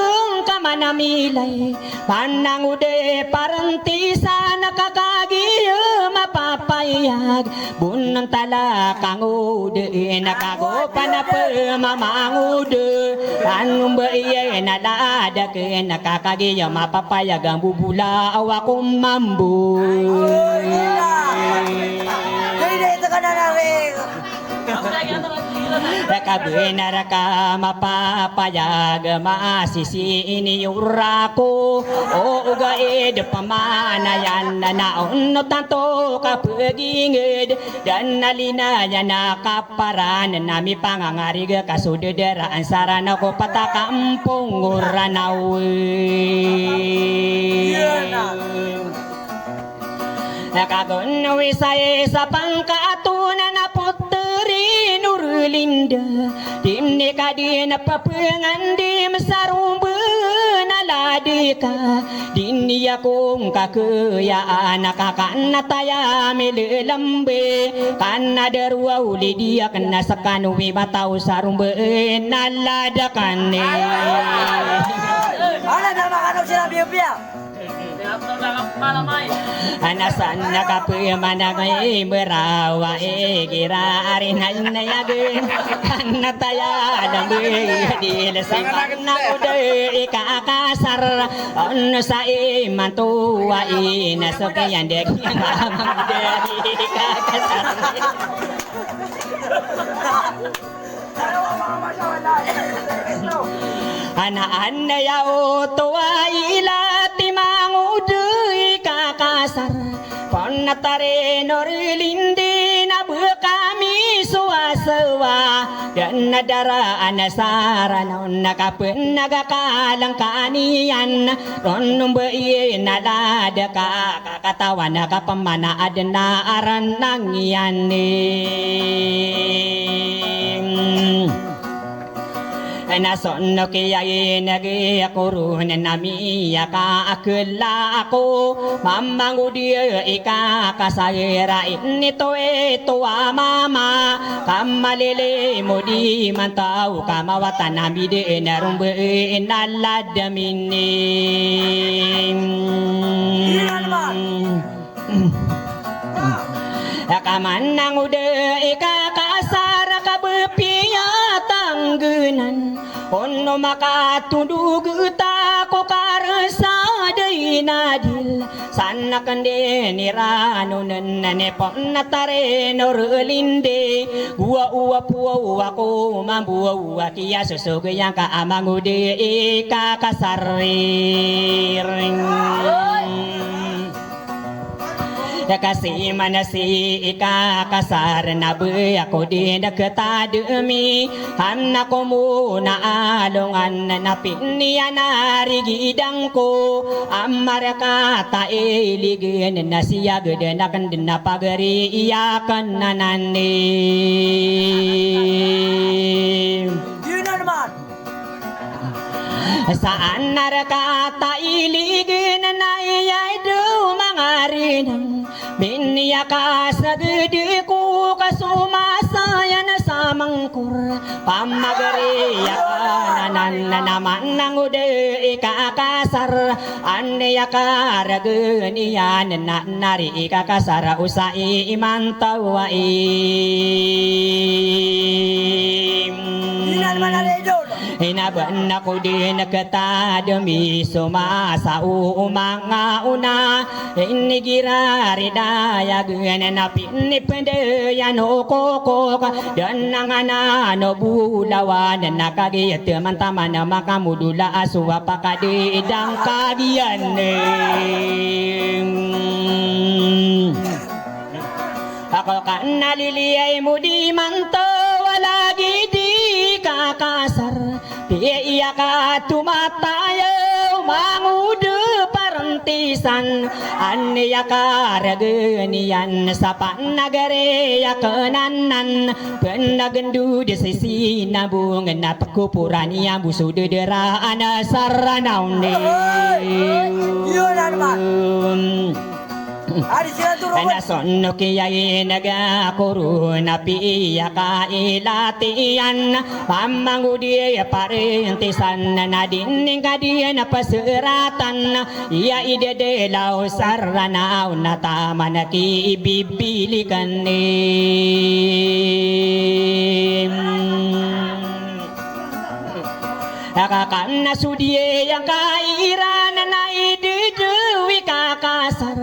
ka manamilay. Panangode parantisan a kakagiya mapapayag. Bonon tala kangode na kago panapemamangode. Ano mbeyen a ladaken a kakagiya mapapayag a mbobola a wako mambo. Kabenar ka mapapayag masisi ini orako. O ogaid pamanayan na ono tanto kapeginged. Dan na linayan a kaparan na mipangangarig ka so dederaan sa Ranaw ko patakampong o Ranaw. Kagon o isa-isa pangkaatonan a poteri no relinda. Di ni ka di na papengan di mesaromben a ladi ka. Di niya kong kakeyaan a kakanat aya milelembe. Kana deroa oli di akena sekano wi mataw saromben a ladakan ni. Ala na makano sila biya-biya. Ana san na kapemanang i merawa i gira ari na inayagen. Ana taya dambe di lesingan na ode i kakasar. Ono sa imanto a ina so kiyan de kiyan de i kakasar. Ana, ana ya oto a ila ti mangode i kakasar. Pon a tari no rilindi na bekami so asawa. Dan a daraan sa Ranaw na kapenag a kalangkaniyan. Ron no mbeyen a lada ka katawan a kapamana aden a aranang iyan. Na so no kiyaineg ako ron na miyakaakela ako, mamangodi i kakasar a initoito a mama, ka malilimo di mantaw ka mawatan a midi na rombe na lad a mini. Ka manangod i kakasar ka bpiya tangganan, ono makatondog ta ko karsa di nadil. San akn di niranonen na nipon na tari no relinde. Gowa owa powa owa ko mambowa owa kiya sosog iyan ka a mangod i kakasar. Kasi manasi i kakasar na baya ko di na ketademi. Hamna ko mona alongan na piniyan a rigidang ko. Amar ka ta iligen na siyaged na kenden a pagari iyakan na nani. Saan a rka ta iligen na iyai do mangarinang. Miniyakasaged ko ka so masa iyan sa mangkor. Pamagari iyakan anan na manangod i kakasar. An iyakaregen iyan na nari i kakasar osa i imantaw ai. Ina ba na ko di na ketademi so masa o manga ona. Inigira ridayagen na pinipendeyan o kokok. Dan angana no bolawan na kagiya teman-taman a makamodola a so a pakadidang kagiya. Ako ka na liliyai mo di manto a lagid i kakasar. Piya iyaka tomatayaw mangod o parantisan. An iyakaregen iyan sa panagari iyakan anan. Panagendod sii sa nabong na pekoporan iyan bo so dederaan a saranaw ni. Adi sira turo. Na sonok iyai na gakoro na piya ka ilati iyan. Pamangodi parintisan na dinding ka di na paseratan. Iya idedelaw saranaw na taman a ki ibibilikan ni. Aka ka na so di iyaka iran na idedewi kakasar.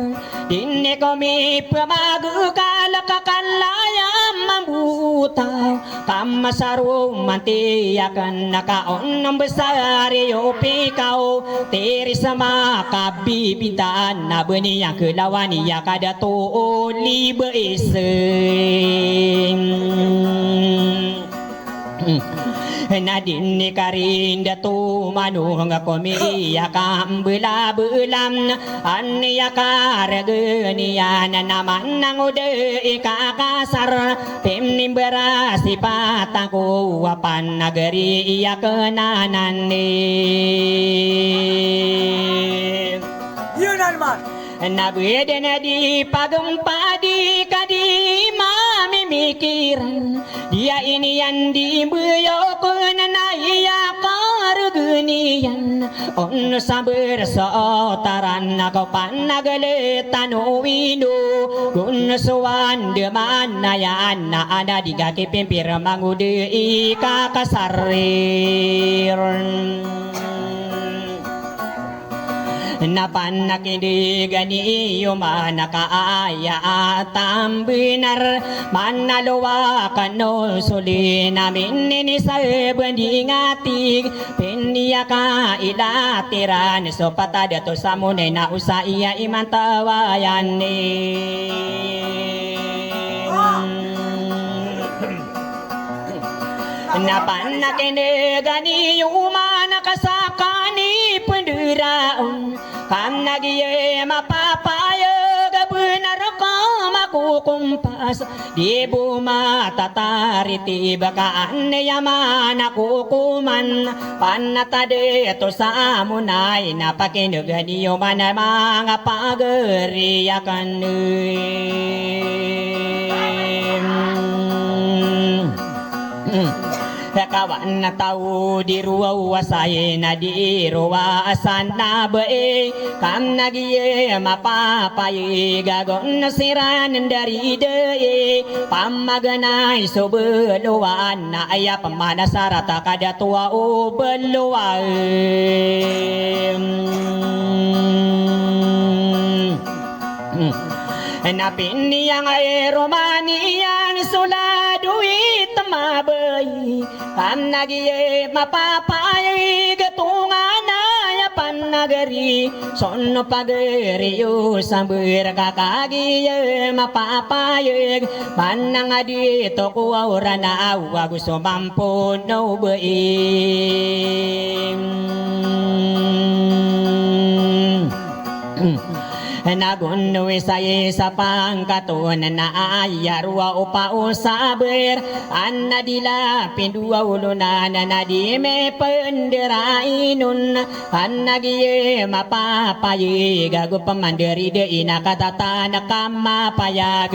Di ni ko mipemagokal ka kalaya mambotaw. Ka masaro manti iyakan na ka onom besar iyo pikaw. Tiri sa makabibintaan na beni yang kelawan iyaka dato o libeis. Na di ni karin dato manong ko miyakambelabelan. An iyakaregen iyan na manangod i kakasar. Pimimberas i patang ko a panagari iyakan anan ni. Iyo nan man. Na beden a di pagempa di ka di mamimikiran. Di a iniyan di mbeyokon na iyakaregen iyan. Ono sa bersotaran na ko panagaletan o wino. Ono so andamanaya na ana di ka kipimpir mangodi i kakasarir. Na panakindigan iyo man a kaaya a tambenar, manalowa kano soli na mininisaban di ngatig, piniyakailatiran so patadato sa monay na osa iya imantawayan ni. Na panakindigan iyo man a kasakani penderaon. Ka na giya mapapayag a benar ka makokompas. Di bo matataritib ka an iya man a kokoman. Panatadato sa monay na pakindigan iyo man a manga pagari akan. Kawan a taw di rowa wasay na di rowa asana bai, ka na giya mapapayag a gon siran dari dai, pamaganay so belowan na aya pamanasarat a kadatowa o belowan. Na piniyangay roman iyan so lado i tmabai, ka na giya mapapayag a tonganay a panagari, so pagari o samber ka kagiya mapapayag, manangadi to ko awran a awa go so mampono bai. Na gon o isa i isa pangkaton na aya rowa o paosaber, a na di la pindowa olonan na di mipendera inon, ka na giya mapapayag ago pamandari dai na katatan a kamapayag.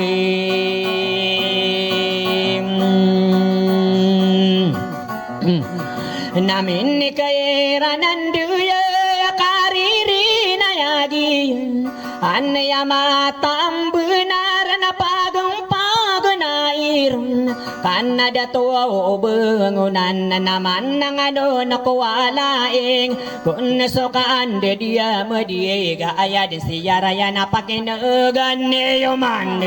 Na minikay iran a ndaya a karirinayag iyan, a aya mataan a benar na pagpaganay ron, ka na dato o bengonan na manangano na ko walaing, kon so kanded iya mediga aya den siyaraya na pakinegan iyo man.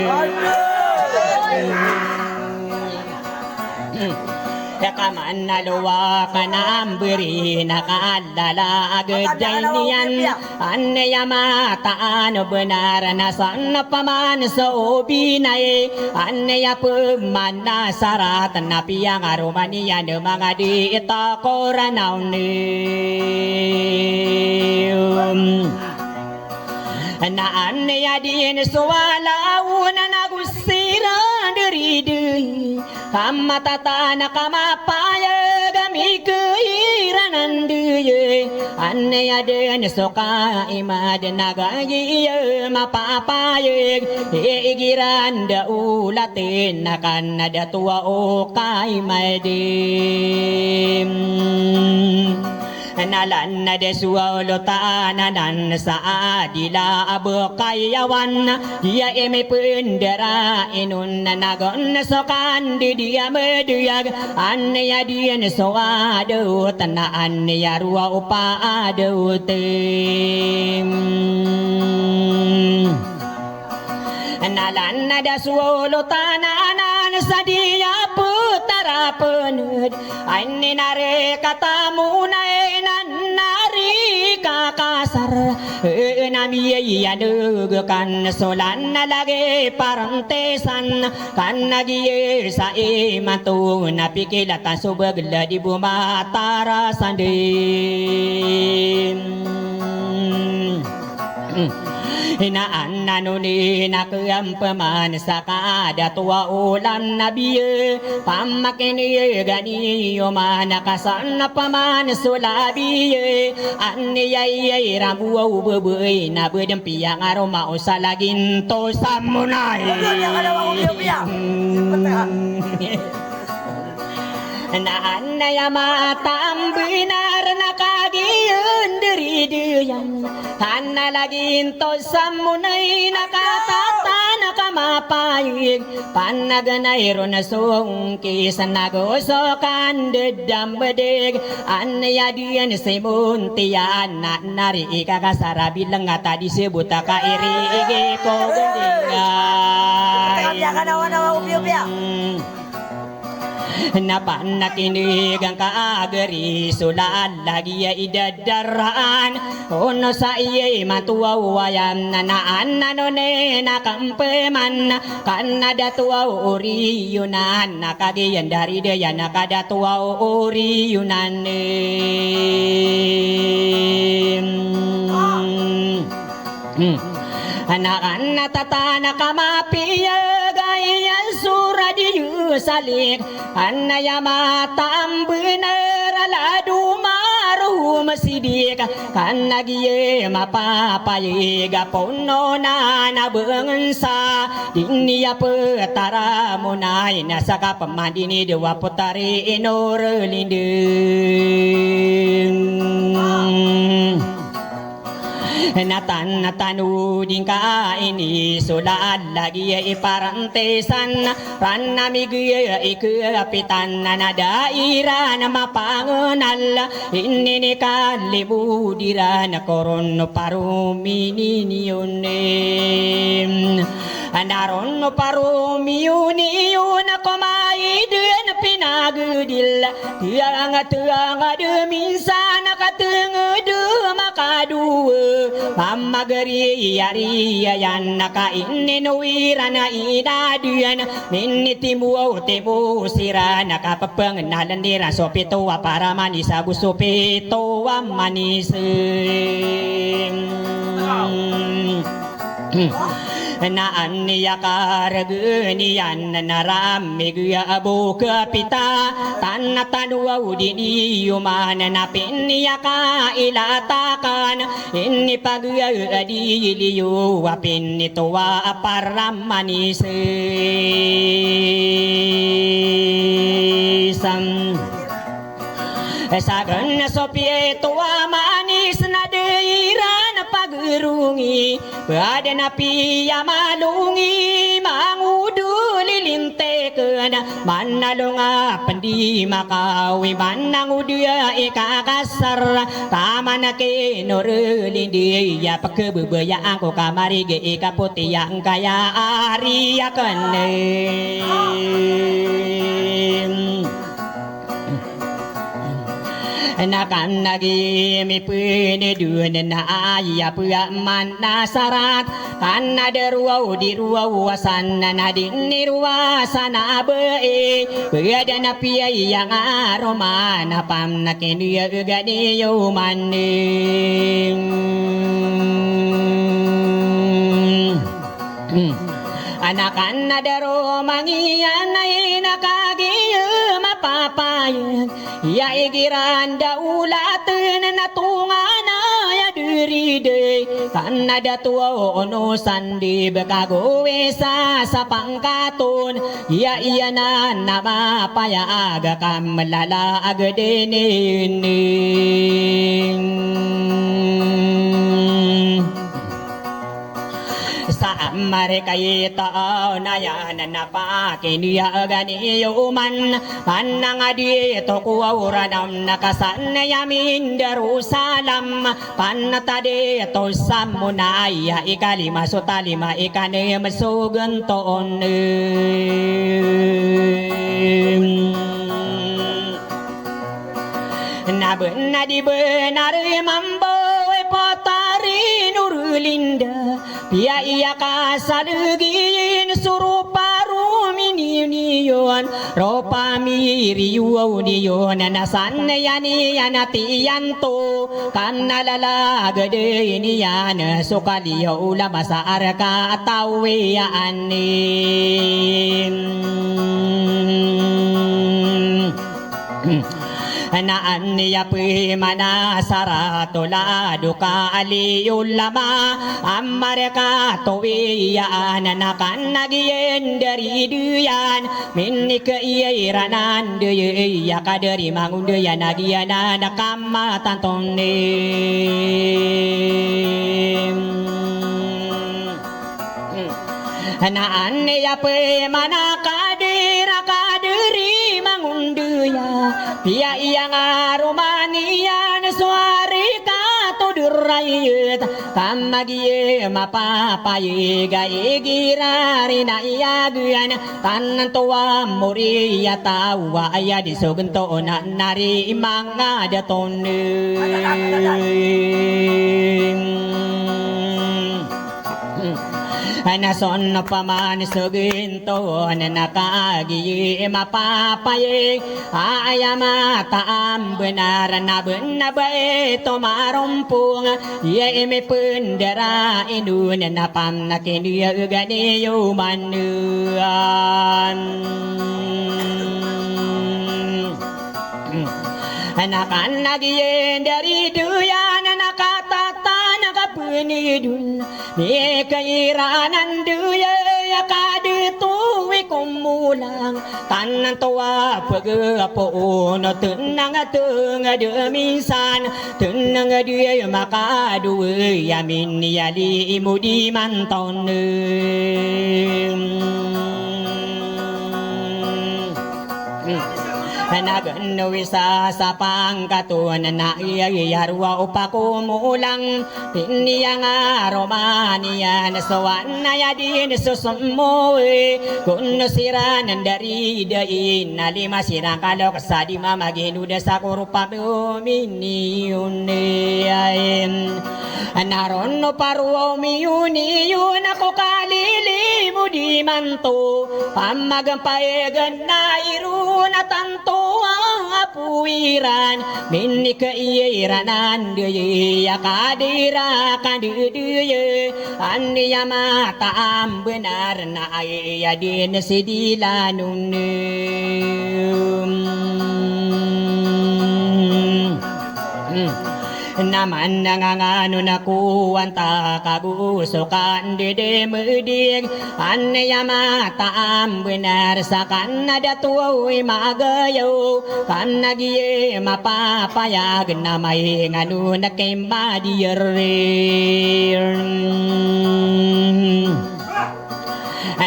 Kaman a lowa ka na amberi na kaalala a geday niyan, a aya mataan o benar na san paman so obinay, a aya pemanasarat na piyangaroman iyan mangadi ita koranaw ni. Na aya den so wala on na go siran deriday, ka matatan a kamapayag a mikay iran a ndaya, a aya den so kaimad na gagiya mapapayag, igiran da olaten na ka na dato o kaimad. Na lanad so olotan anan sa adila a bekayawan, iya imipendera inon na gon so kanded iya mediyag, a aya den so adot na aya rowa o paadot. Na lanad so olotan anan sa di a petarapened, a ininar i katamon a inan a rikakasar, na miyayaneg kan so lanad a lagid parantisan, ka na giya sa imanto na pikilatan so beglad i bo matarasan den. Ina an na noni na kiyampeman sa kadatowa olan a biya, pamakinega niyo man a kasan paman so labi, a aya iran bo a obebay na bedem piyangaroma o salaginto samonay. Na aya mataan a benar na kagiya nderidayan, a laginto samonay na katatan a kamapayag, panaganay ron a songkis na go so kanded a medeg, a aya den si montiya na nari ikakasar a bileng a tadi sebot a kairigi ko gendingay. Na panakineg angka a gari so lalagi a idadaraan, ono sa iya imanto a wayan na an na noni na kampeman, ka na dato a oriyonan na kagiya ndaridayan na kadato a oriyonan. Na ka na tatan a kamapiyag a iyan so radiyo salik, a aya mataan a benar a lado maro Masidik ka na giya mapapayag a poon onan a bangsa, di niyan petaramon a ina sa kapamandini di wa potari inor linding. Na tan, na tano di ngka ini so lalag i parantisan, ran a migiya i kapitan na da iran mapangenal, ini ni kalimo di ran ko ron o paromini niyon. Na ron o paromini niyon ko maiden pinagedil. Tiyanga, tiyanga di minsan a katenged a makadowa. Mamagariya-riya iyan a kaininowi ran a inaden. Minitimo-timo siran a kapepengenalen iran so pito a paramanis ago so pito a manis. Na aniya karegen iyan na ramig a bo kapita, tan a tano aw di niyo man na piniyakailatakan, ini pag a di liyo a pinito a paramanis. Sa ken so pito a manis na di iran pagerongi, ba aden a piyamalongi, mangodo lilinteken, manalong a pendi makawi, manangodo a ikakasar, taman a kinorelindi a pekebebayaan ko kamarig i kapoti a ngkaya ari aken. Na kan a gi mipenedon na aya peya manasarat, kan a da rowaw di rowaw a san na di ni rowa san a bai, peya da na piya iya nga roman a pam na kiniya ega niyo man. Ana kan a da roman iyan a ina kagiya mapapayag, iya igira ndaolaten na tonganay a deriday, kan a da towa o ono sandi beka gowisa sa pangkaton, iya iyan a na mapayag a kamelala a gedenen. Sa amar ka ito na iyan na pakiniya ega niyo man, panangadi to ko awra nam na kasan a yamin Jerusalem, panatadi to sa mona aya ikalima so talima ikanem so gentoon. Na benar di benar mambo e potari norelinda, piya iya kasalegi iyan so ropa romini niyon, ropa miriyo niyon, na san a iyan iyan a tiyanto, kan a lalaged iyan so kaliyo olam a sa arka a tawiyaan. Na aniya pemanasarat o lado ka aliyo lama, amar ka tawiyaan na kan a giyan dari diyan, minikaiya iranan diya kadari mangondiyan a giyanan a kamatantonin. Na aniya pemana kadira kadari mangondiya, piya iya nga romaniyan so ari ka to derayet, kamagiya mapapayag a igira ri na iyagan, tanto a mori a taw a aya di so gento na nari manga daton. Na son paman so gento na nakagiya mapapayag, aya mataam benar na ben na ba ito marompong, iya i mipendara inon na pam na kiniya ega niyo man. Na kna giya ndari dn iyan na katatan a kapnidon. Mikairanan dn iyan a kadto i komolang. Tanto a pagapoon o tnang a tngd minsan. Tnang a di makadowa a miniyalimo di manton. Na gn o isa sa pangkat on na aya roo a pakomolang. Piniyangaroma niyan so anay a di nsosmo, ko no siran ndari dn a lima siran kalok sa di mamaginod sa korop a miniyon. Na ron o paro o miyon iyon a ko kalilimo di manto, pamagpaygn na iron a tanto a apo iran, minikairanan dn iyan a kadira kandidn iyan, aniya mataan bnar na aya dn si dilanon. Na manangangano na ko antaa ka go so kandidimedig, aniya mataan bnar sa kna dato i magayaw, kna giya mapapayag na maingano na kimadiyarin.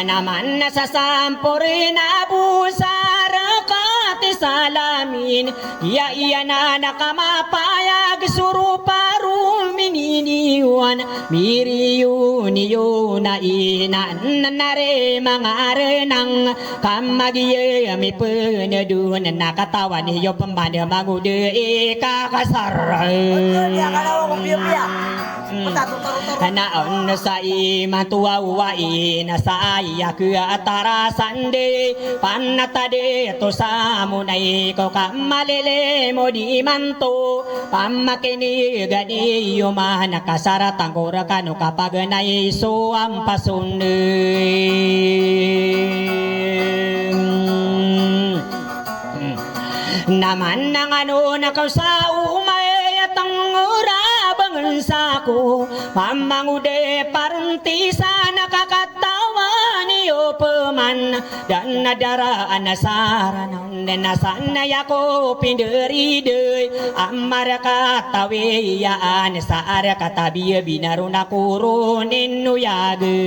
Na man na sasampor na bo sa rkat i salamin, iya iyan a na kamapayag so roo paro mininiwan, miriyon iyo na ina na ri mangarenang, kamagiya mipnadon na katawan iyo pman mangodi i kakasar. Na on sa imanto a owai na sa aya katarasan di panatadi to sa monay ko kamalilimo di manto, pamakinigan iyo man a kasar a tangkor kano kapaganay so ampasonen. Na manangano na kaw sa omay a tangora bangen sako, mamangodi parentisan a kakatawan iyo pman, dan a daraan a saranaw na sanay ako pinderidi, a markatawiyaan sa arkatabiya binaro na koronin o yagin.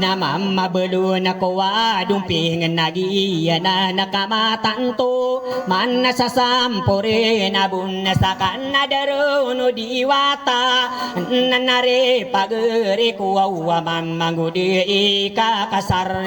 Na mamabalo na ko a domping na giya na na kamatanto, man na sasampori na bon na sakan na daron o diwata, na nari pagari ko a mamangodi i kakasarir.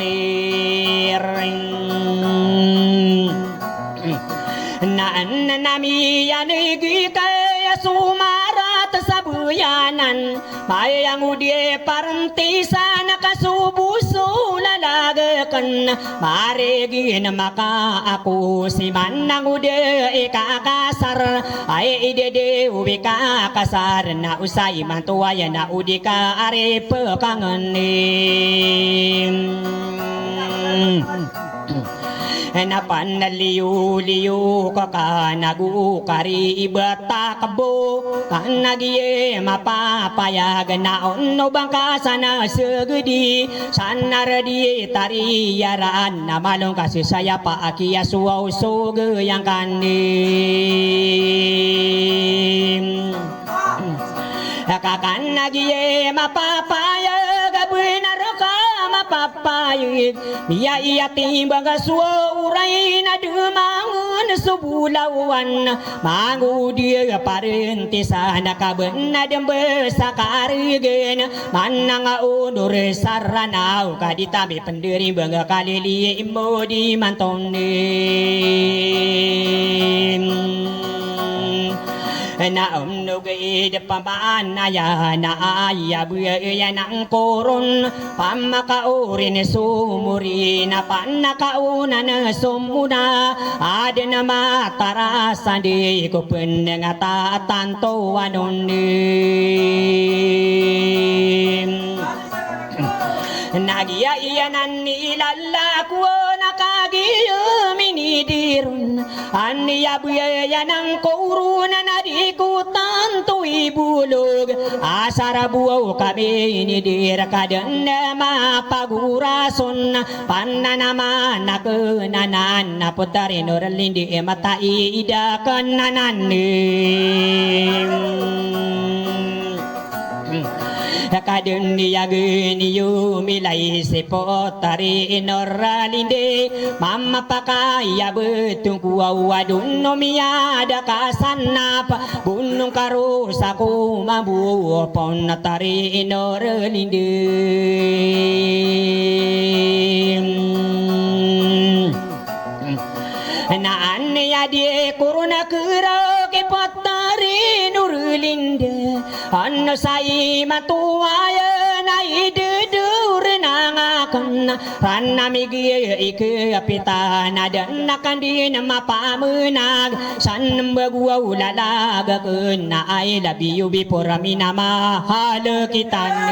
Na, na, na miyanigi kaya so marat sa boyanan, mayangodi parentisan a kasobo so lalagakan, marigin makaako si manangodi i kakasar, ay idede o i kakasar na osay manto aya na odi ka ari pekangeni. Na panaliyo-liyo ka ka nago kari i batakbo, ka na giya mapapayag na on o bangka sa na segedi, sa na redi tariyaran na malongka si saya pa akiya so a osog yang kani. Ka ka na giya mapapayag a benar ka mapapayag, miyaiya timbang ka so oray na demangen so bolawan, mangodi a parentisan a kabenad mbesa karigen, manang a onor saranaw ka di tami penderimbang a kalilimo di mantonin. Na om nogi di pamanaya na aya baya nangkoron, pamakaorin so mori na panakaonan so mona, aden a matarasandi ko penengata tanto anonin. Na giya iyanan i lalako na kag Iyo minidiron, aniya baya anan ko ron na di ko tanto ibolog. Asar bo aw kami nidir ka den a mapagorason, pananama na kenanan na potari norlindi mata ida kenanan. Ka den iya geni yo milay si potari norlindi, mamapakay a betong ko awa don o miyada ka sanap, bonong karo sa ko mambo potari norlindi. Na aniya di ko ron a kera ki potari norlindi. Ano sa imanto aya na idedor na ngaken, rana migi ike a pita na den a kandin mapamenag, san mbago aw lalaga ken na I love you before minamahal kita ne.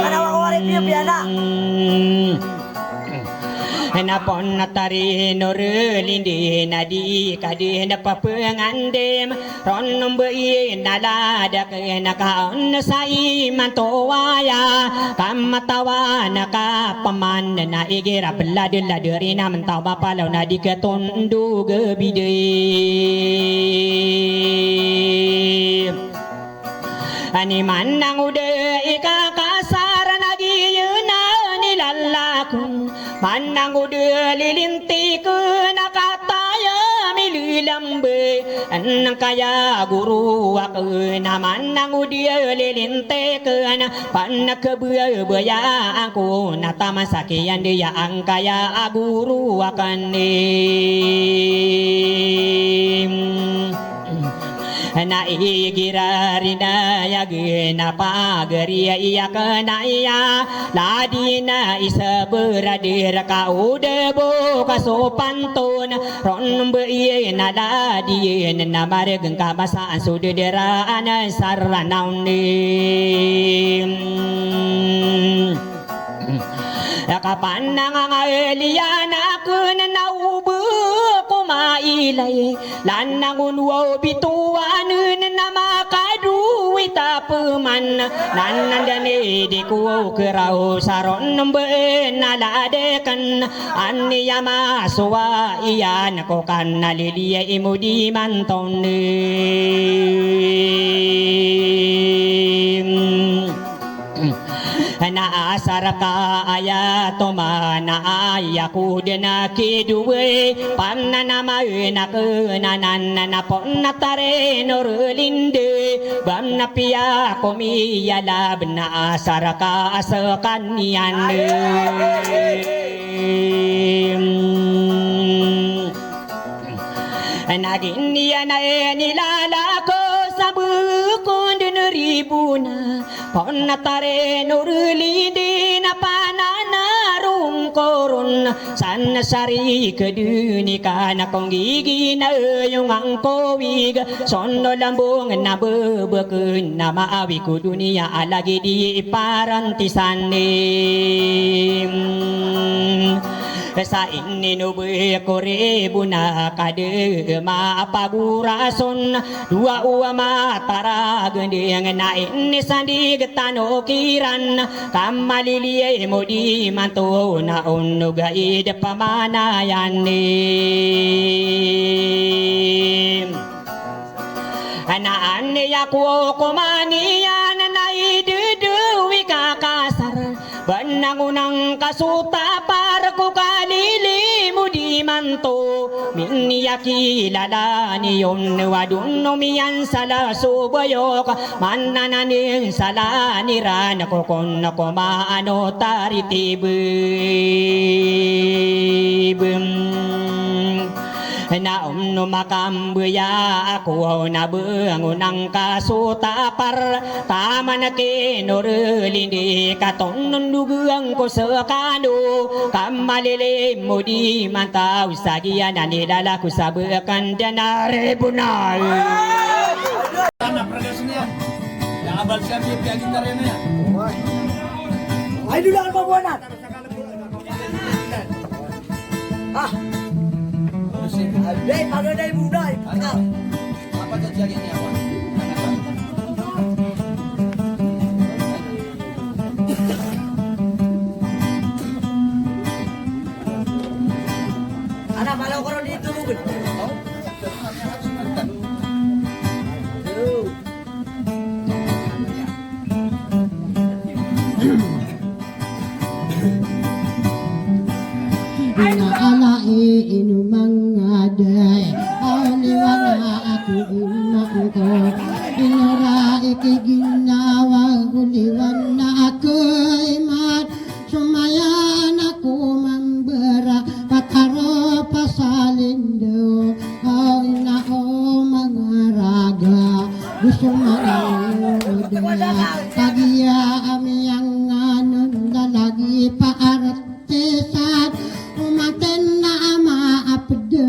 Kanawa ko wari piyo piyana. Na potari norlindi na di ka di na papengandem, ron mbai na lada ken ka on sa imanto aya, ka matawan ka peman na igira belad-lad rin a mentaw mapalaw na di ketondog bidey. Ani manangod i kakasar na giya na nilalakon, manangod lilintik na kataya mililambe, angkaya goro aken a manangod lilintik na panakebaya-bayaan ko na taman sa kiyandaya angkaya goro aken. Na igira rin a aya gena pagari a iya kena iya, ladi na isa berader ka o da bo ka so panton, ron mbai na ladi na maregen ka masaan so dederaan sa Ranaw ni. Kapanangangaliyan aken na o ba ko mailay, lanang o no a bitowanen na makadowit a peman, na nanda ni di ko keraw sa ron mbai na lada ken, aniya masowa iyan ko kan na liliya i mo di manton. Na asar ka aya toman a aya ko den a kidoway, pamnanamaen aken anan na potari norlindi, bamna piya ko miyalab na asar ka a sekaniyan. Na giniyan a inilalako sa bukon den ribona, potari norlindi na pananarong ko ron, san sari kedeni ka na kong gigina yong angkowig, sono lambong na bebeken na maawi ko doniya a lagid i parantisan. Sa ininobe ko ribona ka de mapagorason, dowa o mataragendeng na inisandig tano kiran, ka maliliya i mo di manto na onoga i de pamanayan. Na aniya ko komaniyan na idedewi ka kasar, banangonang ka so tapar ko kalilimo di manto, miniyakilala niyon a dono miyansala so bayok, manananin sala niran ko kon ko maano taritibem. Na om no makambeya ako na bengonang ka so tapar, taman ki norlindi ka tonondogan ko sekano, ka malilimo di mantaw sa giyanan i lalako sa bekan den a ribona. Ay, dula ka pa buwanan. Ah. Dai, paganay mo, dai. Ah. Apa to, jari niyan, apa? Ana, palaw ko ron dito, Ruben. Ina ala i ino manga dai, a oliwan na ako i maan ko. Ino ra i kiginawa, oliwan na ako i maan. Somayan ako mambara, pataro pasalindo. O ina o manga raga, gusto manga oda. Kagiya a miyanganon lalagi pa artisan, omaten na ama a peda,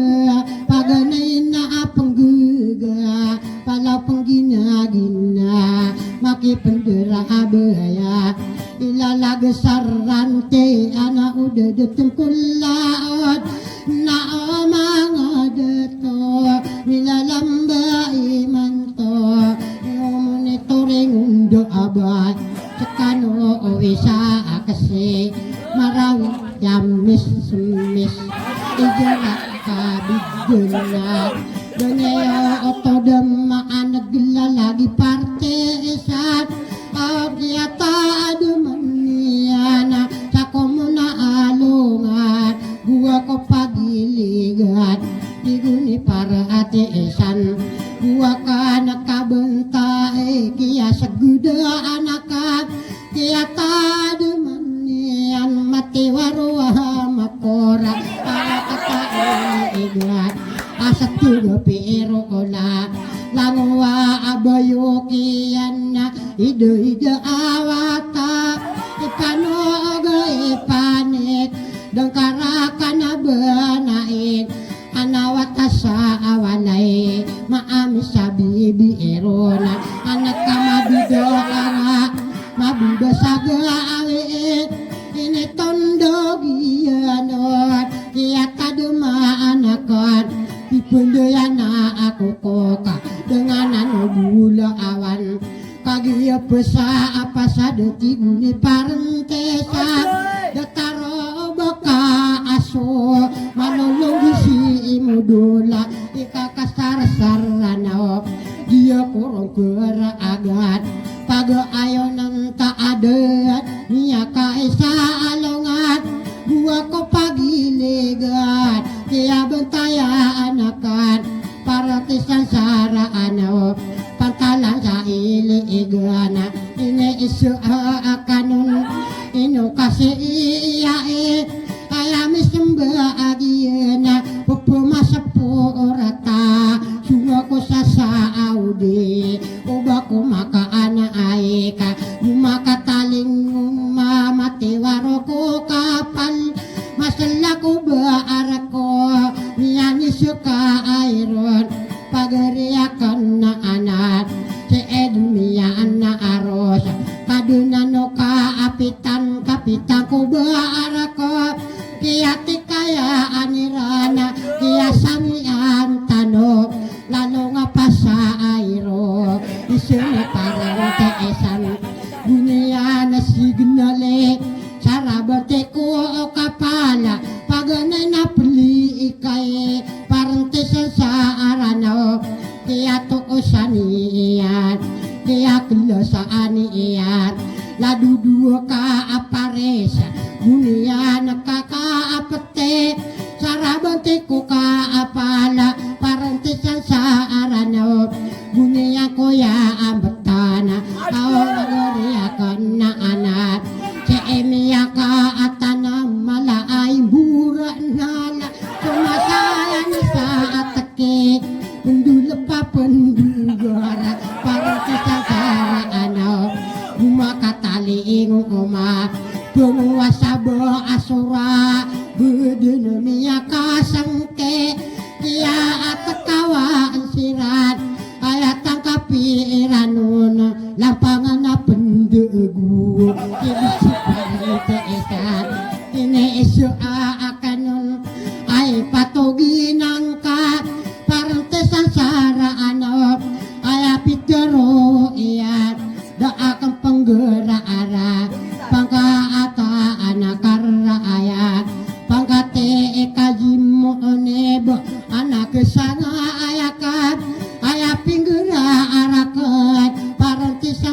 paganay na a penggaga, palaw pengginagina, makipendera a baya. Ilalaga sa rante ana oda da tengkolaod, na o manga dato, milalamba imanto, i omonitoring ondo abay, sekano o isa a kasi, marawi ya mismis, igara kabidena, dangayo oto da maan a gela lagi partisan, a kiyata a deman iyan a sa komon a alongan, gowa ko pagiligan, tig o ni partisan, gowa ka na kabenta i kiyasegeda anakan, kiyata a deman iyan matiwaro a makora, para kata ini igan, a sa tiga piro ola, langowa a bayo kiyan na ida-ida a wata, ikano oga i panik, dengkara ka na banain, ana wata sa awalay, maamis a bibiro na, ana ka mabida ara, mabida sa gawi, ini tondog iyan on, kiyata da maan akan, pipendayan a ako ko ka, dengan ano bula awan. Kagiya pesa a pasad tig o ni parentesa, da taro o baka aso, manolong gisi i modola, ikakasarsar ano, giya ko ron keraagan, pagaayonan ta aden, miyakaisa a longan, gowa ko pagiligan, kiyabentaya anakan, paratisan sa raan o pantalan sa iligan a iniiso a kanon. Ino kasi iya i aya misemba a giyan a pepemasap o rata, songa ko sa sa Saudi, o ba ko makaana ay ka, o makataling o mamatiwaro ko kapal, masalak o ba arako, miyanis ka ay ron. Pagari aken na anak, si Ed miyan na aros, kadonan o kaapitan, kapitan ko ba arako, kiyatikayaan iran, kiyasamian tano, lalo nga pasa ay ro, iso na parang teesan, goniyan a signal e, sarabati ko o kapala, paganay na peli ikay, parentisan sa Aranaw, kiyatoosan iyan, kiyakelasaan iyan, ladodowa ka a pares, goniyan ka kaapeti, sarabati ko kaapala, parentisan sa Aranaw, goniyan ko ya ambetana, aw agari aken na anak, si Emiya ka a tanam mala ay mbora nala, so masaya na sa ateki, pendolep a pendogara, parang si Sasara Anaw, o makataling o oma, penguasa ba a sora, beden o miyakasengke, kiyatekawaan siran, aya tangkapi iran on, lampangan a pendego, kibisipan ito isan, ini iso a akanon,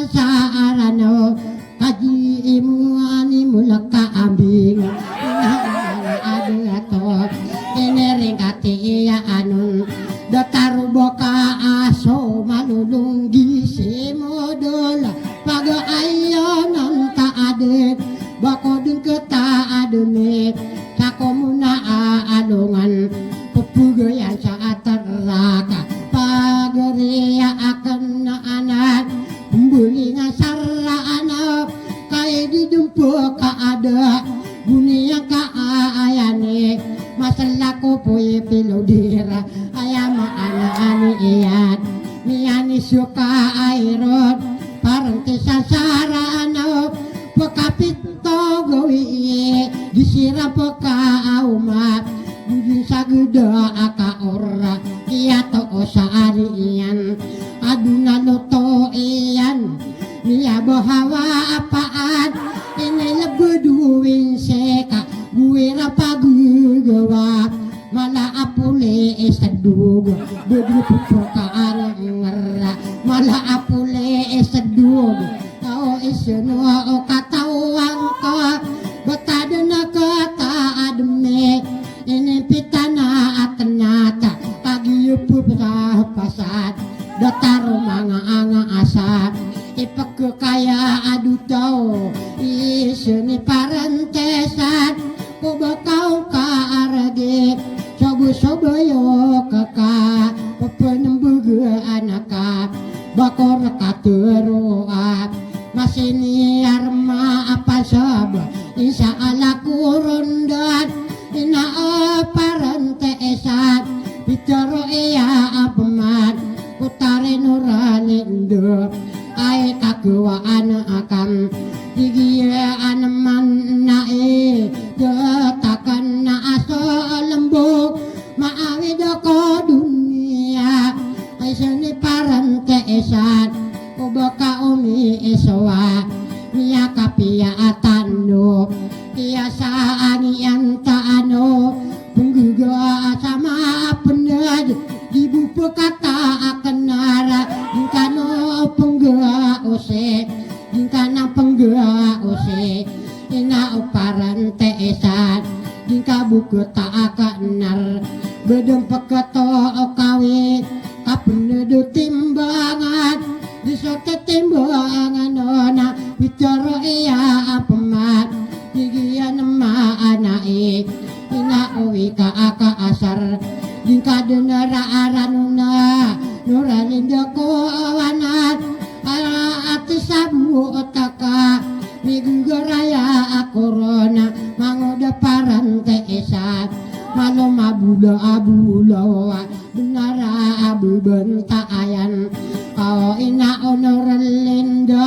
sa Aranaw, kaji imo ani mo laka ambing. Ina ina ado ato, iniring kati iya anon. Datar o baka aso malolong gisi modol. Pag ayonan ta aden, bako den kata ademi. Sa komuna a alongan, pepegayan sa ataraka. Pagariya aken na anan, pembelingan saraan o, kaidi dempo ka ada, buniyan ka a ayani, masalako poy pilodira, aya maana ani iyan, miyani soka airod, parentisan saraan o, pekapit Togoi di sira pekaoma, bujin sa geda aka ora, iya to osa ari iyan, aduna loto iyan, niya bahawa apaan, ini lebedu winseka, buwira pagegawa. Mala a puli i sedog, bedi pepekaar ngera. Mala a puli i sedog, tao i seno o katawan ko, betaden a kata ademi. Ini pitana a tenata, kagiyo pepesapasat, datar o manga anga asa, ipekekaya a dotao, i seni parentesan, ko ba kaw ka aragi, sobo-sobo yo keka, pepenembegaan ka, bako reka teroa, masini arma apa sobo, insha Allah korondan, ina o parentesa, pitero iya a peman, Putari Nuralindo, ai kakewaan akam, igiya aneman nai, getakan na aso lembo, maawid ko doniya, ai seni parentesa, o baka omi isowa, niya kapiya atano, iya sa angiyan ta ano, penggaga sama pened, di bo pekata akenar, di kano pengga ose, di kana pengga ose, ina o parentesa, di ka bo keta akenar, bedem peketo o kawi, kapened o timbangan, di so tetimbangan ona, pitero iya a peman, igiyan ma anai, ina o ika aka asar, di ka den ara aranona, Nuralindo ko awanan, ara ati sabu otaka, miggaraya a korona, mangoda parentesa, malo mabula abula, Benara a bebentaayan, aw ina o Nuralindo,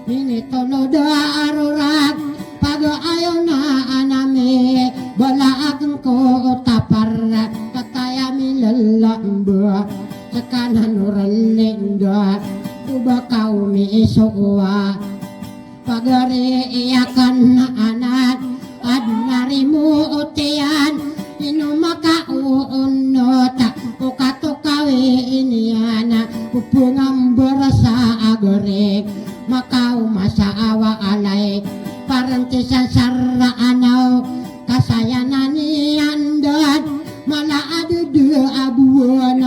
minitolo da arorat, paga ayo na anami, bala aken ko tapar, kataya milalamba, sekana Nuralindo, o ba kaw miisowa. Pagari iyakan na anan, adn a rimo o tiyan, ino makaoonot o katokawi iniyan, o pngambar sa agari, makaoma sa awa alay, parentisan sa raanaw, kasayanan iyan dn, mala a dede a bowan,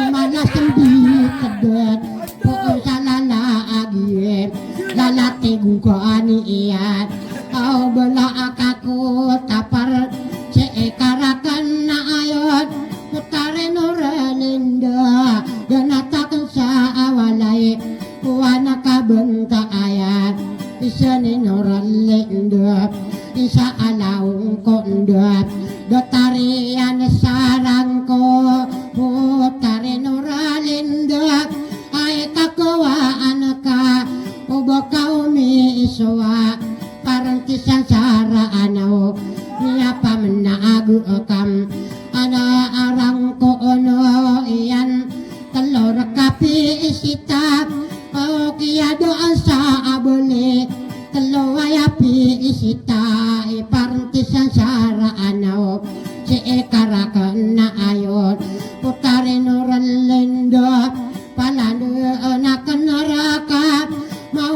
mala sembit dn, poon sa lala a giyem, lala tig o kaani iyan, aw bala a kako tapar, sii ka raken na ayon, Putari Nuralindo, ganat aken sa awa alay, o anak a bentaayan, isa ni Nuralindo, isa a laong ko ndo, datar iyan sa rangko, Putari Nuralindo, ay kakowaan ka, o ba kaw miisowa, parentisan sa raanaw, miyapamnaag akam, ana a rangko ono iyan, telo reka piisita, o kiyadoan sa abali, telo aya piisita, i parentisan sa raanaw, sii ka raken na ayon, Putari Nuralindo, palandeen aken reka, ma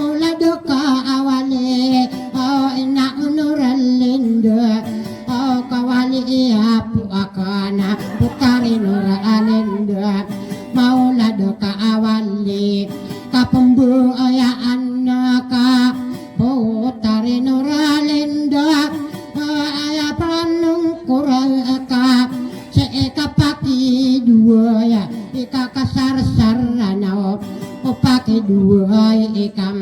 Maolad ka a wali, kapembayaan ka, Putari Norlinda, aya pranong ko reka, sii ka pakidowa, ika kasarsar na o, o pakidowa ika,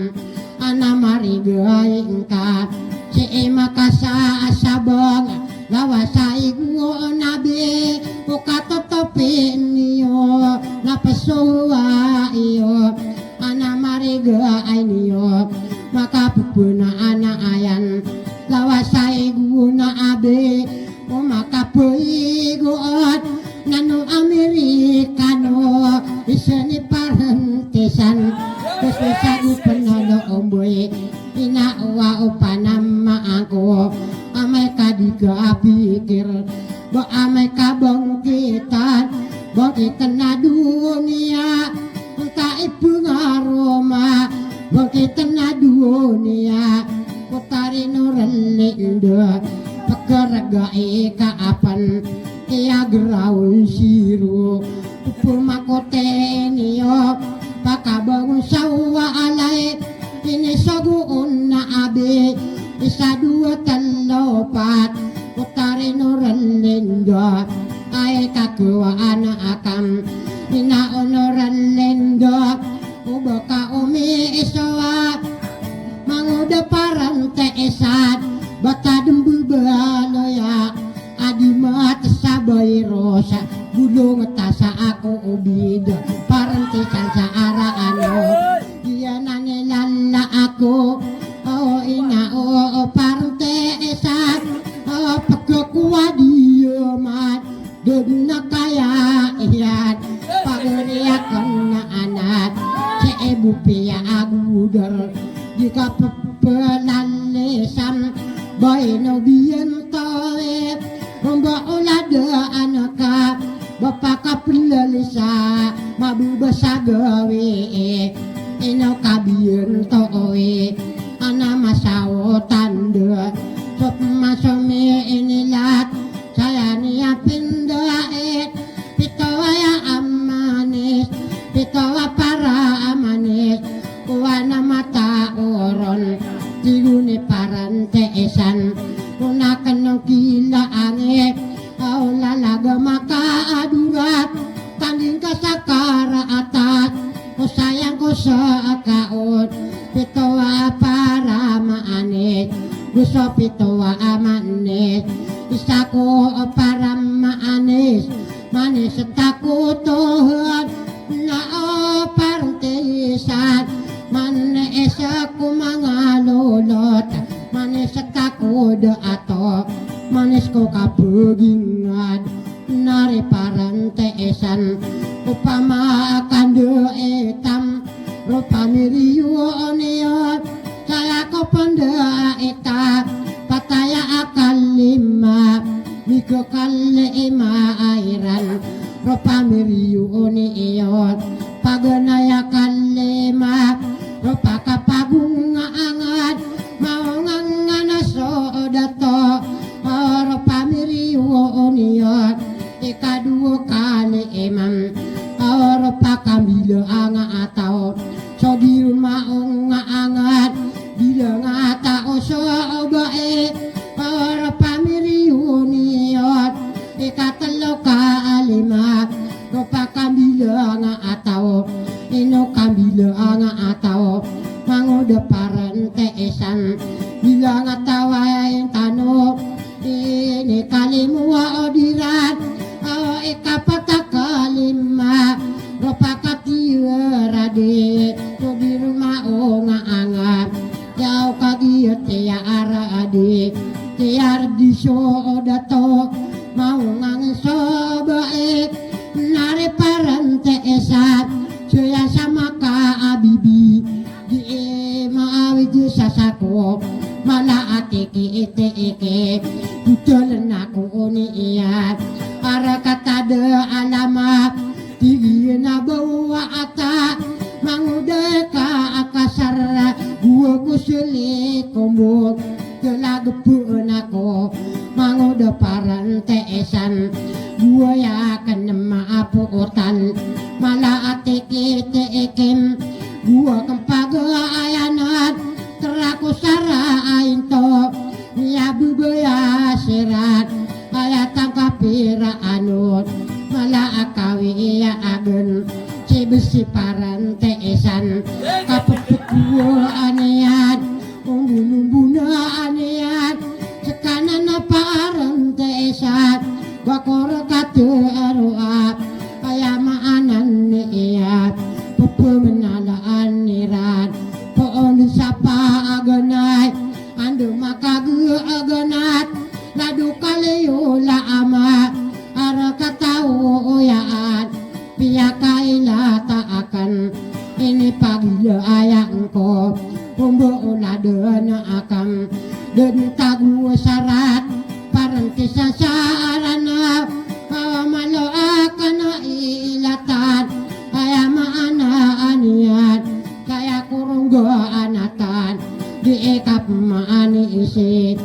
ana marigay ngka, sii makasasabang, lawas a igo o nabi, o katotopi niyo, na pesowa iyo, ana marigay niyo, makapepenaan a ayan, lawas a igo o nabi, o makapaigo on, nano Amerikano, isa ni parantisan, bes bes a di penalo omboy, ina owa o panama ako, amay ka di kapikir, ba amay ka bangkitan, bangkitan a doniya, Ongka i pengaroma, bangkiten a doniya, Putari Norlinda, pekerega i kaapen, iya geraw siro, pemakote niyo, pakabangon sa walay, inisogo o nabi, isa dowa telo pat, Putari Norlinda, ay kakewaan akam, ina o Norlinda, o ba ka omiisowa, mangoda parantisan, bata den bebaloya, a di mates a virus, bolong tasa ako o bida, parantisan sa araan o, iya na nilala ako, o ina o, o parantisan, o pegakowad iyo man, Dodon a kaya iyan, pagari aken a anak, sii bo piya a goder, di ka pepelalisan, ba ino biyen towe, romba oladaan ka, ba pakapelalisan, mabebas a gawii, ino ka biyen towe, ana masaotan de, so pemasomi inilat, Saya niya pindait, pito aya a manis, pito a para a manis, kowan a mataoron, tig o ni parantisan, ko na ken o kilaangi, a o lalag a makaadorat, tanding ka sa karaatat, o sayang ko sa akaon, pito a para maanis, go so pito a manis, isa ko para maanis, manis ta ko tohan, na o parantisan, manis ko manga lolot, manis ta ko daato, manis ko kapegingad, na ri parantisan, opama a kanda itam, ropamiriyo oniyon, saya ko panda itam, pataya a kalima, mika kalima a iran, ropamiriyo oniyon, paganay a kalima, ropakapagongaangan, maongangan a so dato, ropamiriyo oniyon, ikadowa kali iman, oro pakambilang a taw, so di romaongaangan, bilang a taw so bai, oro pamiriyo niyan, ikatelo ka lima, oro pakambilang a taw, ino kambilang a taw, mangoda parantisan, bilang a taw ay tano, Ini kalimowa o diran, o ikapat a kalima, ropakatiyaradi, so di romaongaangan, yaw kagiya tiyaradi, tiyaradi so dato, maongang so bai, na ri parantisan, saya sa makaabibi. Di i maawid sa sako, mala a tiki i tiki, putelen ako oniyan, a rakatada a lama, tigi na bawa ata, mangoda ka a kasar, gowa ko seli kombong, telagepeen ako, mangoda parantisan, gowa ya ken a maapootan, mala Bes i parantisan, kapepekowaan iyan, ombon-ombonaan iyan, sekanan a parantisan, ba ko reka teroa, aya maana niyan, pepemenalaan iran, poon sa paganay, anda makageganat, lado kaliyo la ama, a reka taw oyaan, piyakailata aken, inipagilayan ko, ombo o laden aken, den tago sarat, parantisan sa Aranaw, a malo aken a ilatan, aya maana niyan, kaya koronggaan atan, di ikapmaani isi.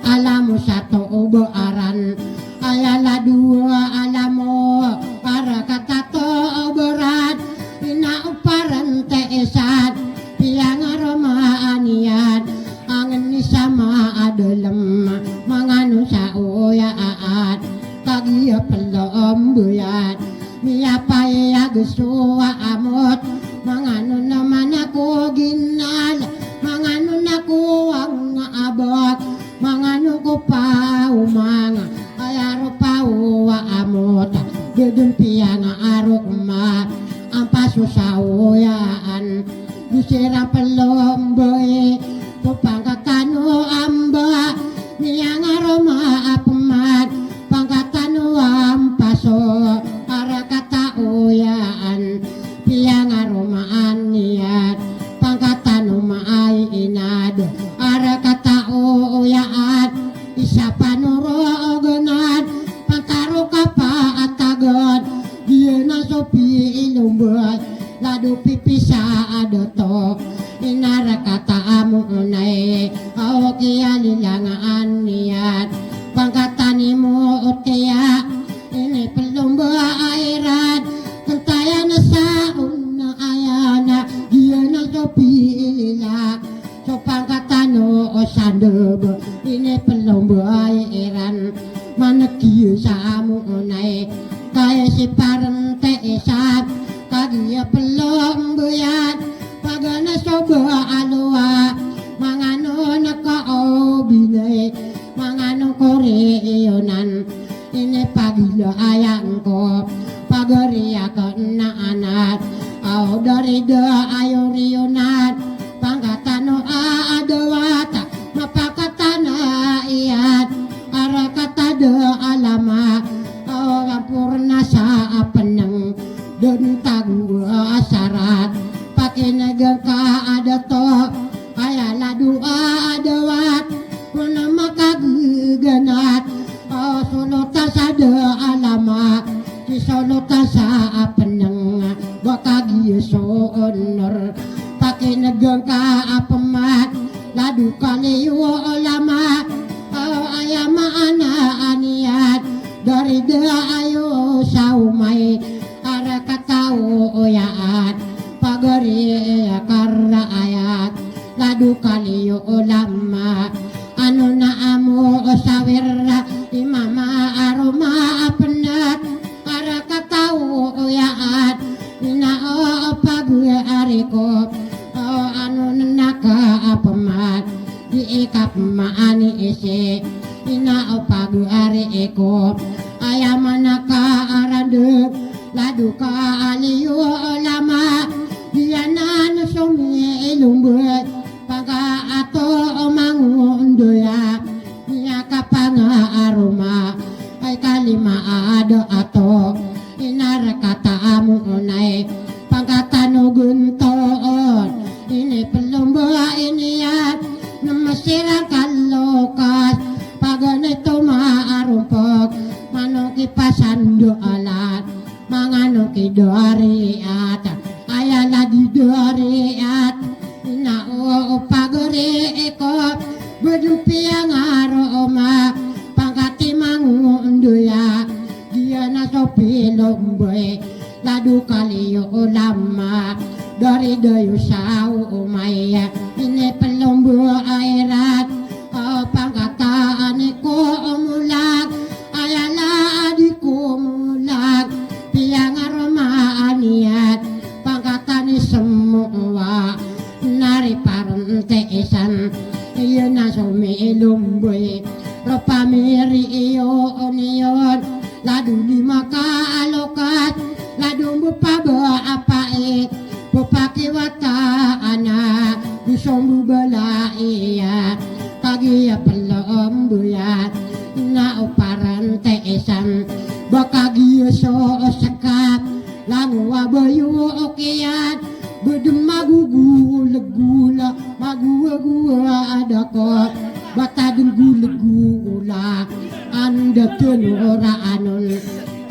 Alamo sa Tobaran, aya lado alamo, a reka Tobaran, ina o parantisan, piyangaromaan iyan, angeni sa Maadalem, mangano sa oyaan, kagiya pelombeyan, miyapayag so amot, mangano naman ako ginal, mangano na ko ang abot, mangano ko paomang, aya ro paowa amot, deden piyangaroma, ampa so saoyaan, go siran pelombey, so pangkatan o amba, miyangaroma a peman, pangkatan o ampa so, a reka taw oyaan, piyangaromaan iyan, pangkatan o maay inad, a reka taw oyaan, isa panorogan, pangkaro kapatagan, giyanan so pilombey, lado pipisaad oto, ina reka taw amoonay, a o kiyalilangan iyan, pangkatan i mo otiya, inipelombey iran, kentayan sa ona ayana, giyanan so pilila, so pangkatan o sandeb, inipelombey iran, manekiyo sa amoonay, kaya si parantisan, kagiya pelombeyan, paganay so ba alowa, mangano na ka o binay, mangano ko riyonan, inipagilayan ko, pagari aken na anan, aw dari da ayo riyonan, pangkatan o adawat, mapakatan a iyat, a reka ta da alama, aw rampor na sa apeneng, den tago a sarat, pakinegen ka a dato, aya lado a adawat, ko na makageganat, a solotan sa da alama, si solotan sa apeneng, ba kagiya so onor, pakinegen ka a peman, lado kaliyo o lama, a aya maana niyan, dari da ayo sa omay, a reka taw oyaan, pagari a karaayat, lado kaliyo o lama, ano na amo o sawir, i mama a roma a penat, a reka taw oyaan, ina o pagari ko, o ano na ka a peman, di ikapmaani isi, ina o pagari ko, aya maana ka a randeg, lado kaliyo o lama, giyanan so miilombey, pangka ato o mangondoya, miyakapangaroma, ay kalima a da ato, ina reka ta amoonay, pangkatan o gontoon, inipelombey iyan, na masiran ka lokas, paganay to maarompok, mangano ki pasandoalan, mangano ki doriat, aya lagi doriat, ina o pagari ko, ba den piyangaroma, pangkat i mangondoya, giyanan so pilombey, lado kaliyo o lama, dari da ayo sa omay, inipelombey iran, o pangkatan i ko o molag, aya lagi ko molag, piyangaroma ani Langowa bayo o kiyan, bed magogolegol, magowagowa a dakot, bata den golegola, anda teno ra anon,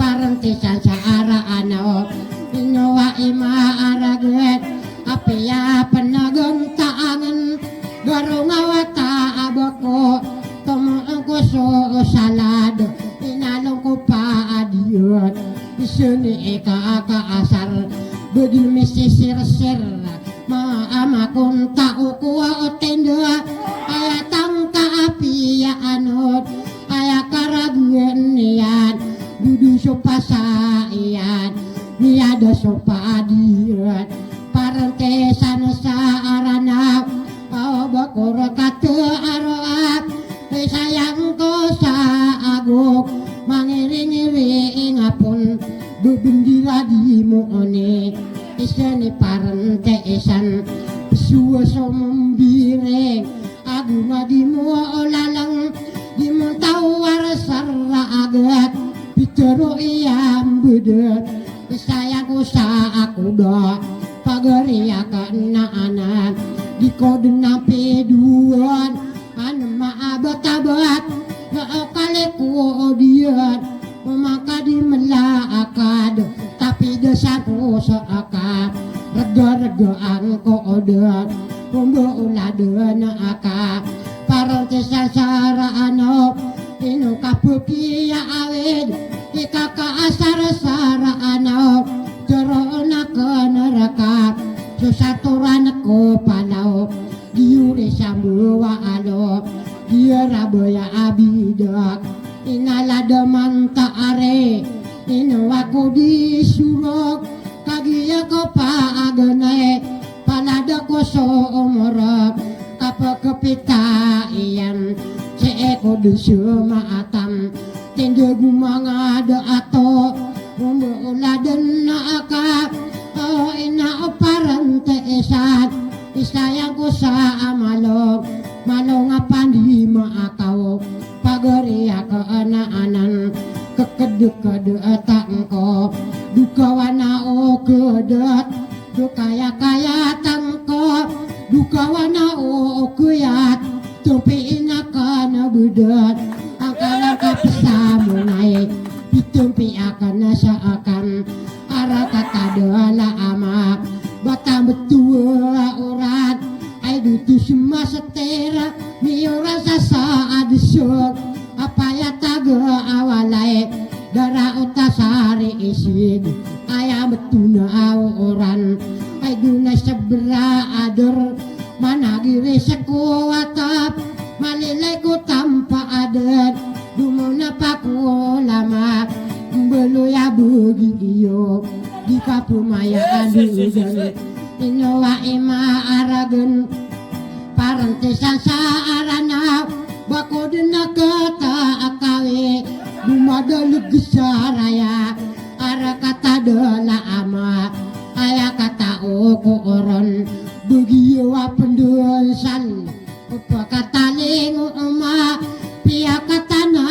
parentisan sa ara ano, ino wa ima aragen, apiya penagen taangen, garong a wata a bako, tomo ko so salad, inalong ko pa a diyot. Iseni ika aka asar, bed misisirsir, ma ama kon tao ko o tenda, aya tangka apiya anot, aya karagen iyan, dudu so pasa iyan, miyada so pa a diyot, parentisan sa aranaw, aw bakor kate aroak, isayang ko sa agok, mangiringiring a pon, bebendira di mo oni, iseni parentisan, suwa so membiring, ago nga di mo olaleng, di mo tawar sara agat, pitero iyam bedet, isayang ko sa akoda, pagari a kanaanan, di ko den a pidoan, an maabatabat, na okali ko odiyan, o maka di melaakad, tapi desa ko sa aka, regaregaan ko odan, ombo oladen aka, parentisan sa ara ano, ino kapekiya awid, ikaka asar sa ara ano, teroon aka neraka, so satoran ko palaw, giyori sa mbawa alo, giyara baya abidak, inala da manta ari, ino ako di surok, kagiya ko pa aganay, palada ko so omorok, kapekepita iyan, sii ko di sumaatam, tindeg o manga da ato, ombo oladen aka, o ina o parentisan, isayang ko sa amalong, malong a pandima akaw, pagari a kanaanan, kekedekede a tangko, dukawana o kedet, dokayakaya tangko, dukawana o kiyat, tompi ina kana bedet, angkalang kapesa monay, pitompi akana sa akan, ara katadala ama, bata betuwa oran, ay dutu sima setera, miyoran sa sa adesok, apaya taga awalay, dara o tasari isid, aya betuna aw oran, ay duna sebera ader, managiri seko atap, malilay ko tampa ader, dumuna pako lama, mbelo ya begi iyo, di kapemaya adudan, ino wa ima aragen, parentisan sa aranaw, bako den a kata akawi, dumadaleg sa raya, ara katadala ama, aya kata o ko oron, begiyo a pendensal, o pekataling o ama, piyakatana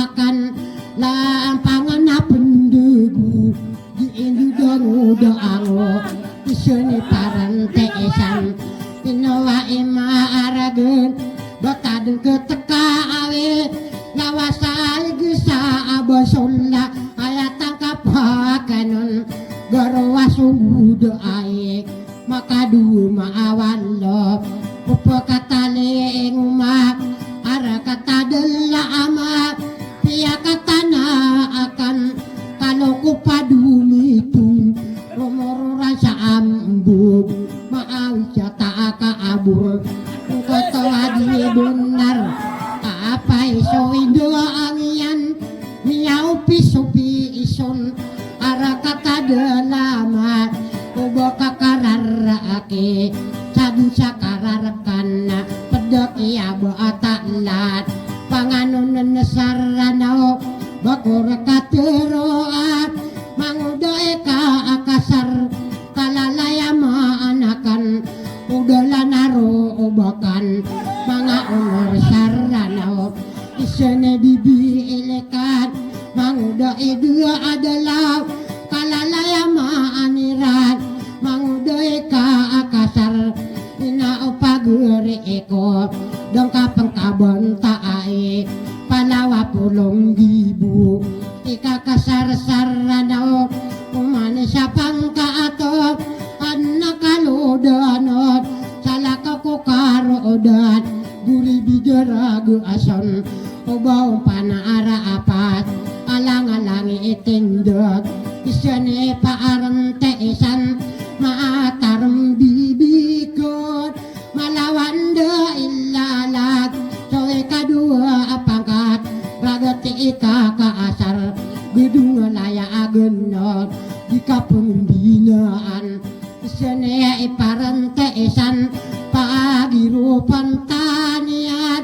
akan, lampangan a pendegu, di indu dango dango, iseni parentisan, ino wa ima aragen, bata den keteka awi, lawas a igesa a basola, aya tangka pakanon, garo a songgoda ai, makadowa ma awalo, o pekataling o ma, ara katadala ama, piyakatana akan, kalo ko padomitong, romororan sa ambog, maawi sa ta a kaabor, koto a di benar, kapaiso indo angiyan, miyaopisopi ison, ara katadala ama, o ba kakararaki, sa di sa kararakan, pedek iya ba atalat, panganon na saranaw, bakor kateroan, mangoda ika akasar, kalalaya maanakan, odalan aro obakan, manga onor saranaw, isene bibi ilekan, mangoda idua adalaw, kalalaya ma Kaato, adn a kalodan on, salakaw ko karodan, gori bidaraga ason, o ba on panarapat, alangalang i tindg, isa ni paarm te isan, maatarm bibikod, malawan da ilalag, so ikadowa a pangkat, ragat i ikakaasar, gedong a laya a genod, di kapembinaan, isa ni iparm te isan, pagiro pantaniyan,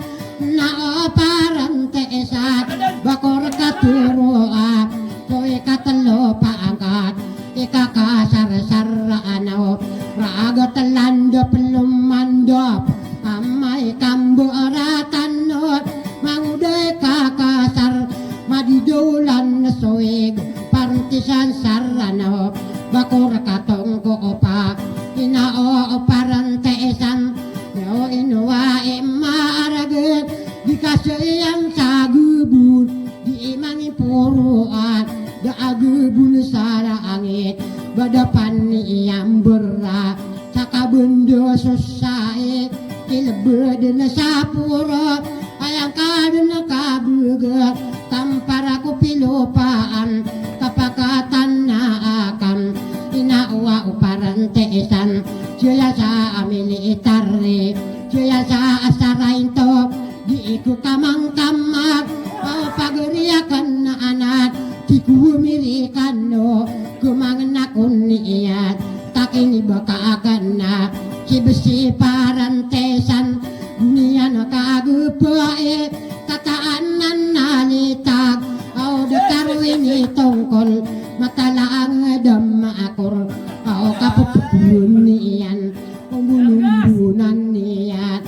na o parm te isan, ba ko rk a toroa, so ikatlo pangkat, ikakasarsar a anaw, ragat a landap lomandap, amay kambo ratan on, mangoda i kakasar, madidowlan so ig, parm te isan sa ranaw, ba ko rk a tongko opa, ina o parm te isan, yo ino a imaragn, di kasayan sa gebon, di imang i poroan, da a gebon sa langit, ba da pan i ambra, sa kabenda so sai, kilebeden sa poro, ayang kadn a kabega, tampar ko pilopaan, kapakatan na akam, ina o a o parm te isan, saya sa amili itari, saya sa asarain to, di iko kamangkamang, o pagari akn na anan, di ko miri kano, kemangn akon iyat, takini baka akn na, si besi parm te isan, niyan kagepai, tataan nan na litag, o di taro ini tongkol, matala ang dam akor, o kapupukun iyan, umbunumbunan iyan,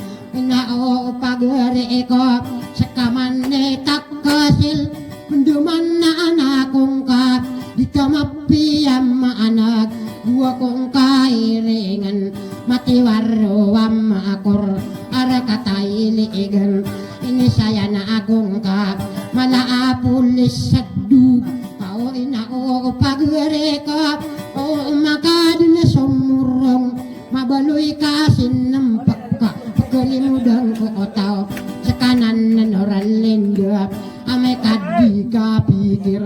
na o pagari ko, sekaman ni takasil, mendoman na anakongka, di kamapiya maanag, buwa kongka iringan, matiwaro wa maakor, ara kataili igan, ini saya na akongka, mala a pulis sedu, o ina o pagari ko, o makadn somorong, mabaloy ka sinempek ka, pekelimodang ko otaw, sekanan na noralenda, amay kadi kapikir,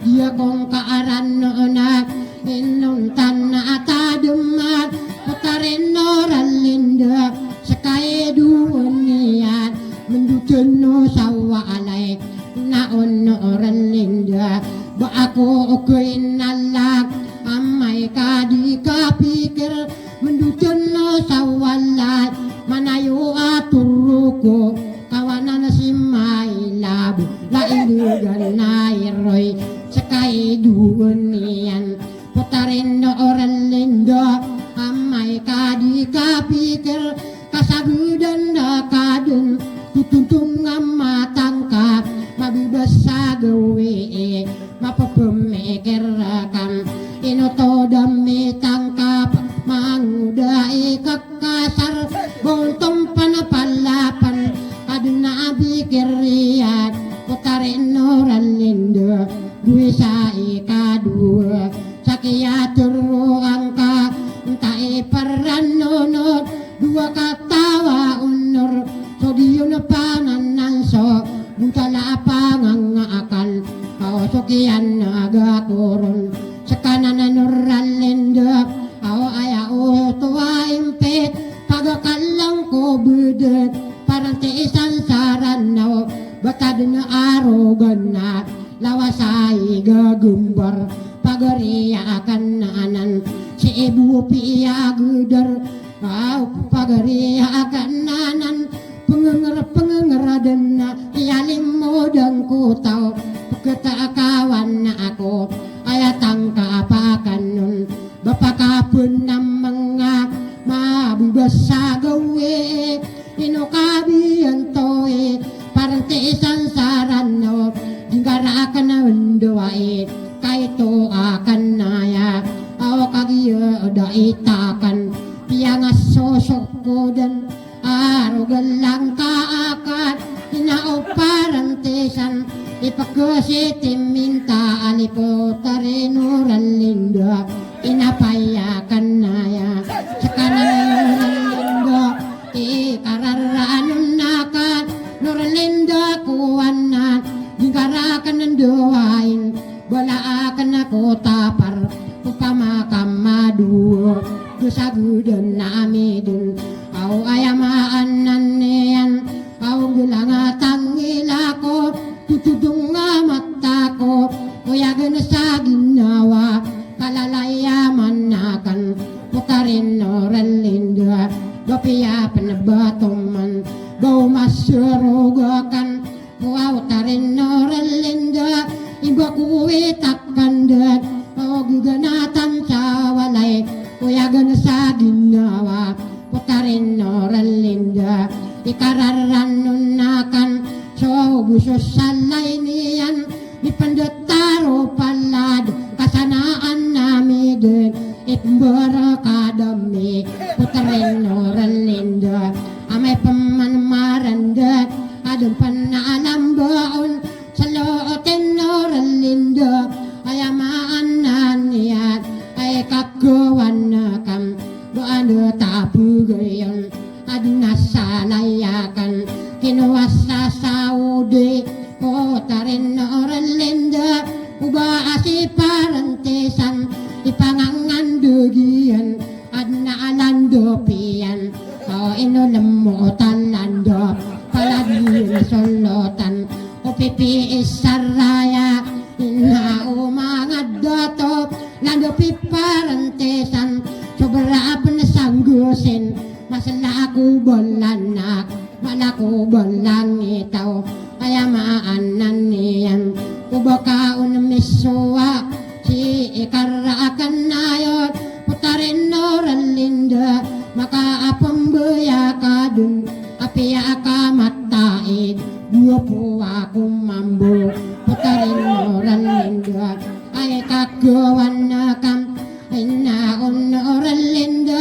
di akongka aran nona, inontan na atademar, petarin noralenda, sekai doon iyan, mendoten no sawa alay, na on noralenda, ba ako oke inalak, amay kadi kapikir, mendoten no sawa alay, manayo a toroko, kawanan si mailab, la iligan na iroy, sekai doon iyan, petarin noralenda, amay kadi kapikir, kasagedan da kadn, totontonga matangka, mabibas sa gawii, mapepemikir rakn, inoto da mitangkap, mangoda i kakasar, bontom panapalapan, adn a bikir iyan, petarin noralenda, gowii sa ikadowa, sa kiyatoroan ka, nta i peran nonot, dowa katawa onor, so di yon a panananso, buntala a pangangakal, kaoso kiyan a gakoron, sekanan a noralenda, ao aya oto a impit, pagakalang ko bedet, parang ti isan sa Ranaw, ba tadn a rogan na, lawas a igagembar, pagari akn anan, si ibo piyagedar, aw pagari akn anan, pengenger-pengenger aden na, iyalimod angkoto, peketakawan na ako, aya tangka a pakanon, ba pakapen a menga, mabibas a gawii, ino kabiyan to i, parang ti isan sa Ranaw, di ngka rakn a ndowai, kaito akn aya, aw kagiya da itakan, piyangasosokodan, a rogan lang ka akn, ina o parang ti isan, Ipekesiti minta alipot a ri Noralindo, inapaya kanaya sekanan Noralindo, ikararaan on akan Noralindo kowanan, di ngka raken ndowain, bala aken ako tapar, opama ka madowa, dosa geden na amiden, aw aya maanan iyan, aw gelanga tangila ko, tutudong a mata ko, oyagen sa ginawa, kalalayaman aken, potarin Noralindo, bapiya pen batoman, baw maserog aken, potarin Noralindo, imbako itakan den, aw geganatan sa walay, oyagen sa ginawa, potarin Noralindo, ikararaan on akan, so boso salay niyan, di pendetaro palad, kasanaan amiden, ipemberekad ami, potarin Noralindo, amay peman marenden, aden pen a lambaon, saloten Noralindo, aya maanan iyan, ay kakewan aken, doan de tapegayon, aden a salay aken, kinowa sa Saudi, potarin Noralindo, oba a si parentisan, ipangangan de giyan, aden a landopiyan, o ino lemo o talandop, palad iyan solotan, o pipiis sa raya, ina o manga dato, landopi parentisan, sobra apen sanggosin, masela ako balanak, mala ako balangitaw, aya maanan iyan, oba ka on misowa, si ikara aken ayon, potarin Noralindo, makaapembaya ka den, apiya ka mataid, dowa powa ko mambo, potarin Noralindo, ay kakewan aken, ina on Noralindo,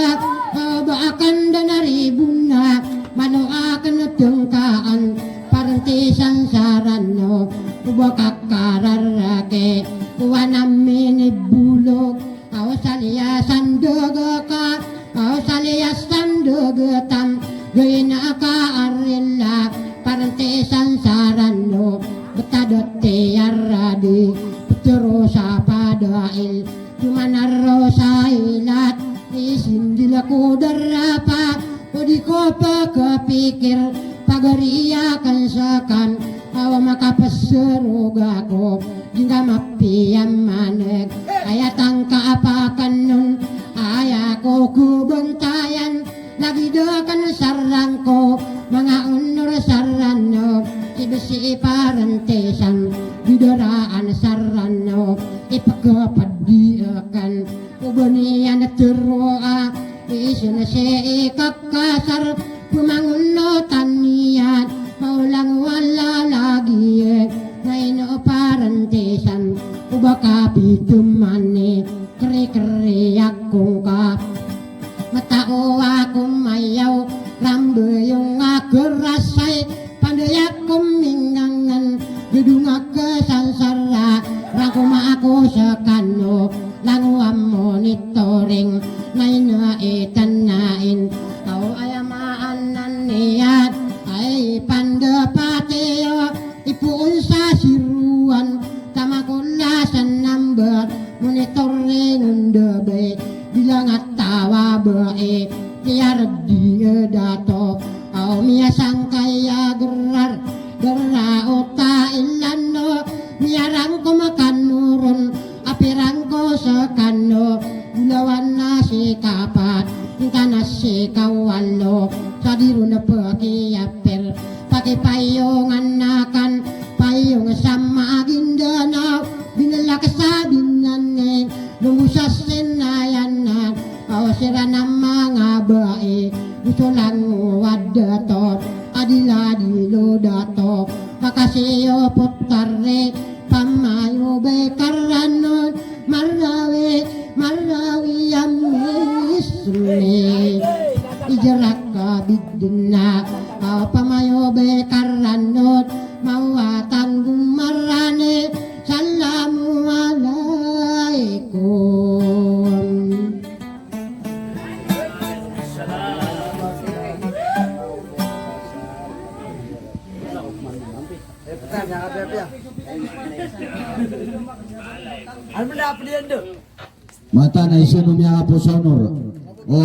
oba aken den a ribona, malo aken tengkaan, parentisan sa Rano, oba ka kararake, kowan ami ni bolog, aw saliya sandeg ka, aw saliya sandeg tam, gayna ka arila, parentisan sa Rano, betad a tiyaradi, petero sa Padail, tumanaro sa ilat, isindil ako darapa, o di ko pekepikir, pagari aken sekan, aw makapeserog ako, di ngka mapiya maneg, aya tangka a paken on, aya ko kebentayan, lagid aken sa Rano, manga onor sa Rano, si besi i parentisan, di daraan sa Rano, ipekepedi aken, oba niyan teroa, isen si ikakasar, pemangonotan iyan, maolang wala lagi, na ino parentisan, oba ka pitemani, keri-keri ako ngka. Matao ako mayaw, rambayong a kerasay, panday ako mingangan, gedong a kesansara, rangkoma ako sekano, langowan monitoring, na ino itenain, aw aya maanan iyan, ay pandapatiyo, ipoon sa sirowan, taman ko lasa number, monitoring on da bai, bilang a tawa bai, tiyaredi a dato, aw miyasangkay a gerar, gera o ta ilano, miyarangkom kano ron, a pirangko sekano, bolawan a sikapat, ingka na sikawalo, sa di ron a pekiyapir, pakipayongan aken, payong sa Maguindanao, binelak sa Binaning, lombo sa Sinayanan, aw siran a manga bai, goso langowan dato, a dila-dilo dato, makasiyo potari, pamayo bai ka Rano, Marawi, Marawi a miss me. Ijerak a bidena, aw pamayo bai ka Rano, mawatang gomara. Mataan a isa no miyakapoon sa onor. O,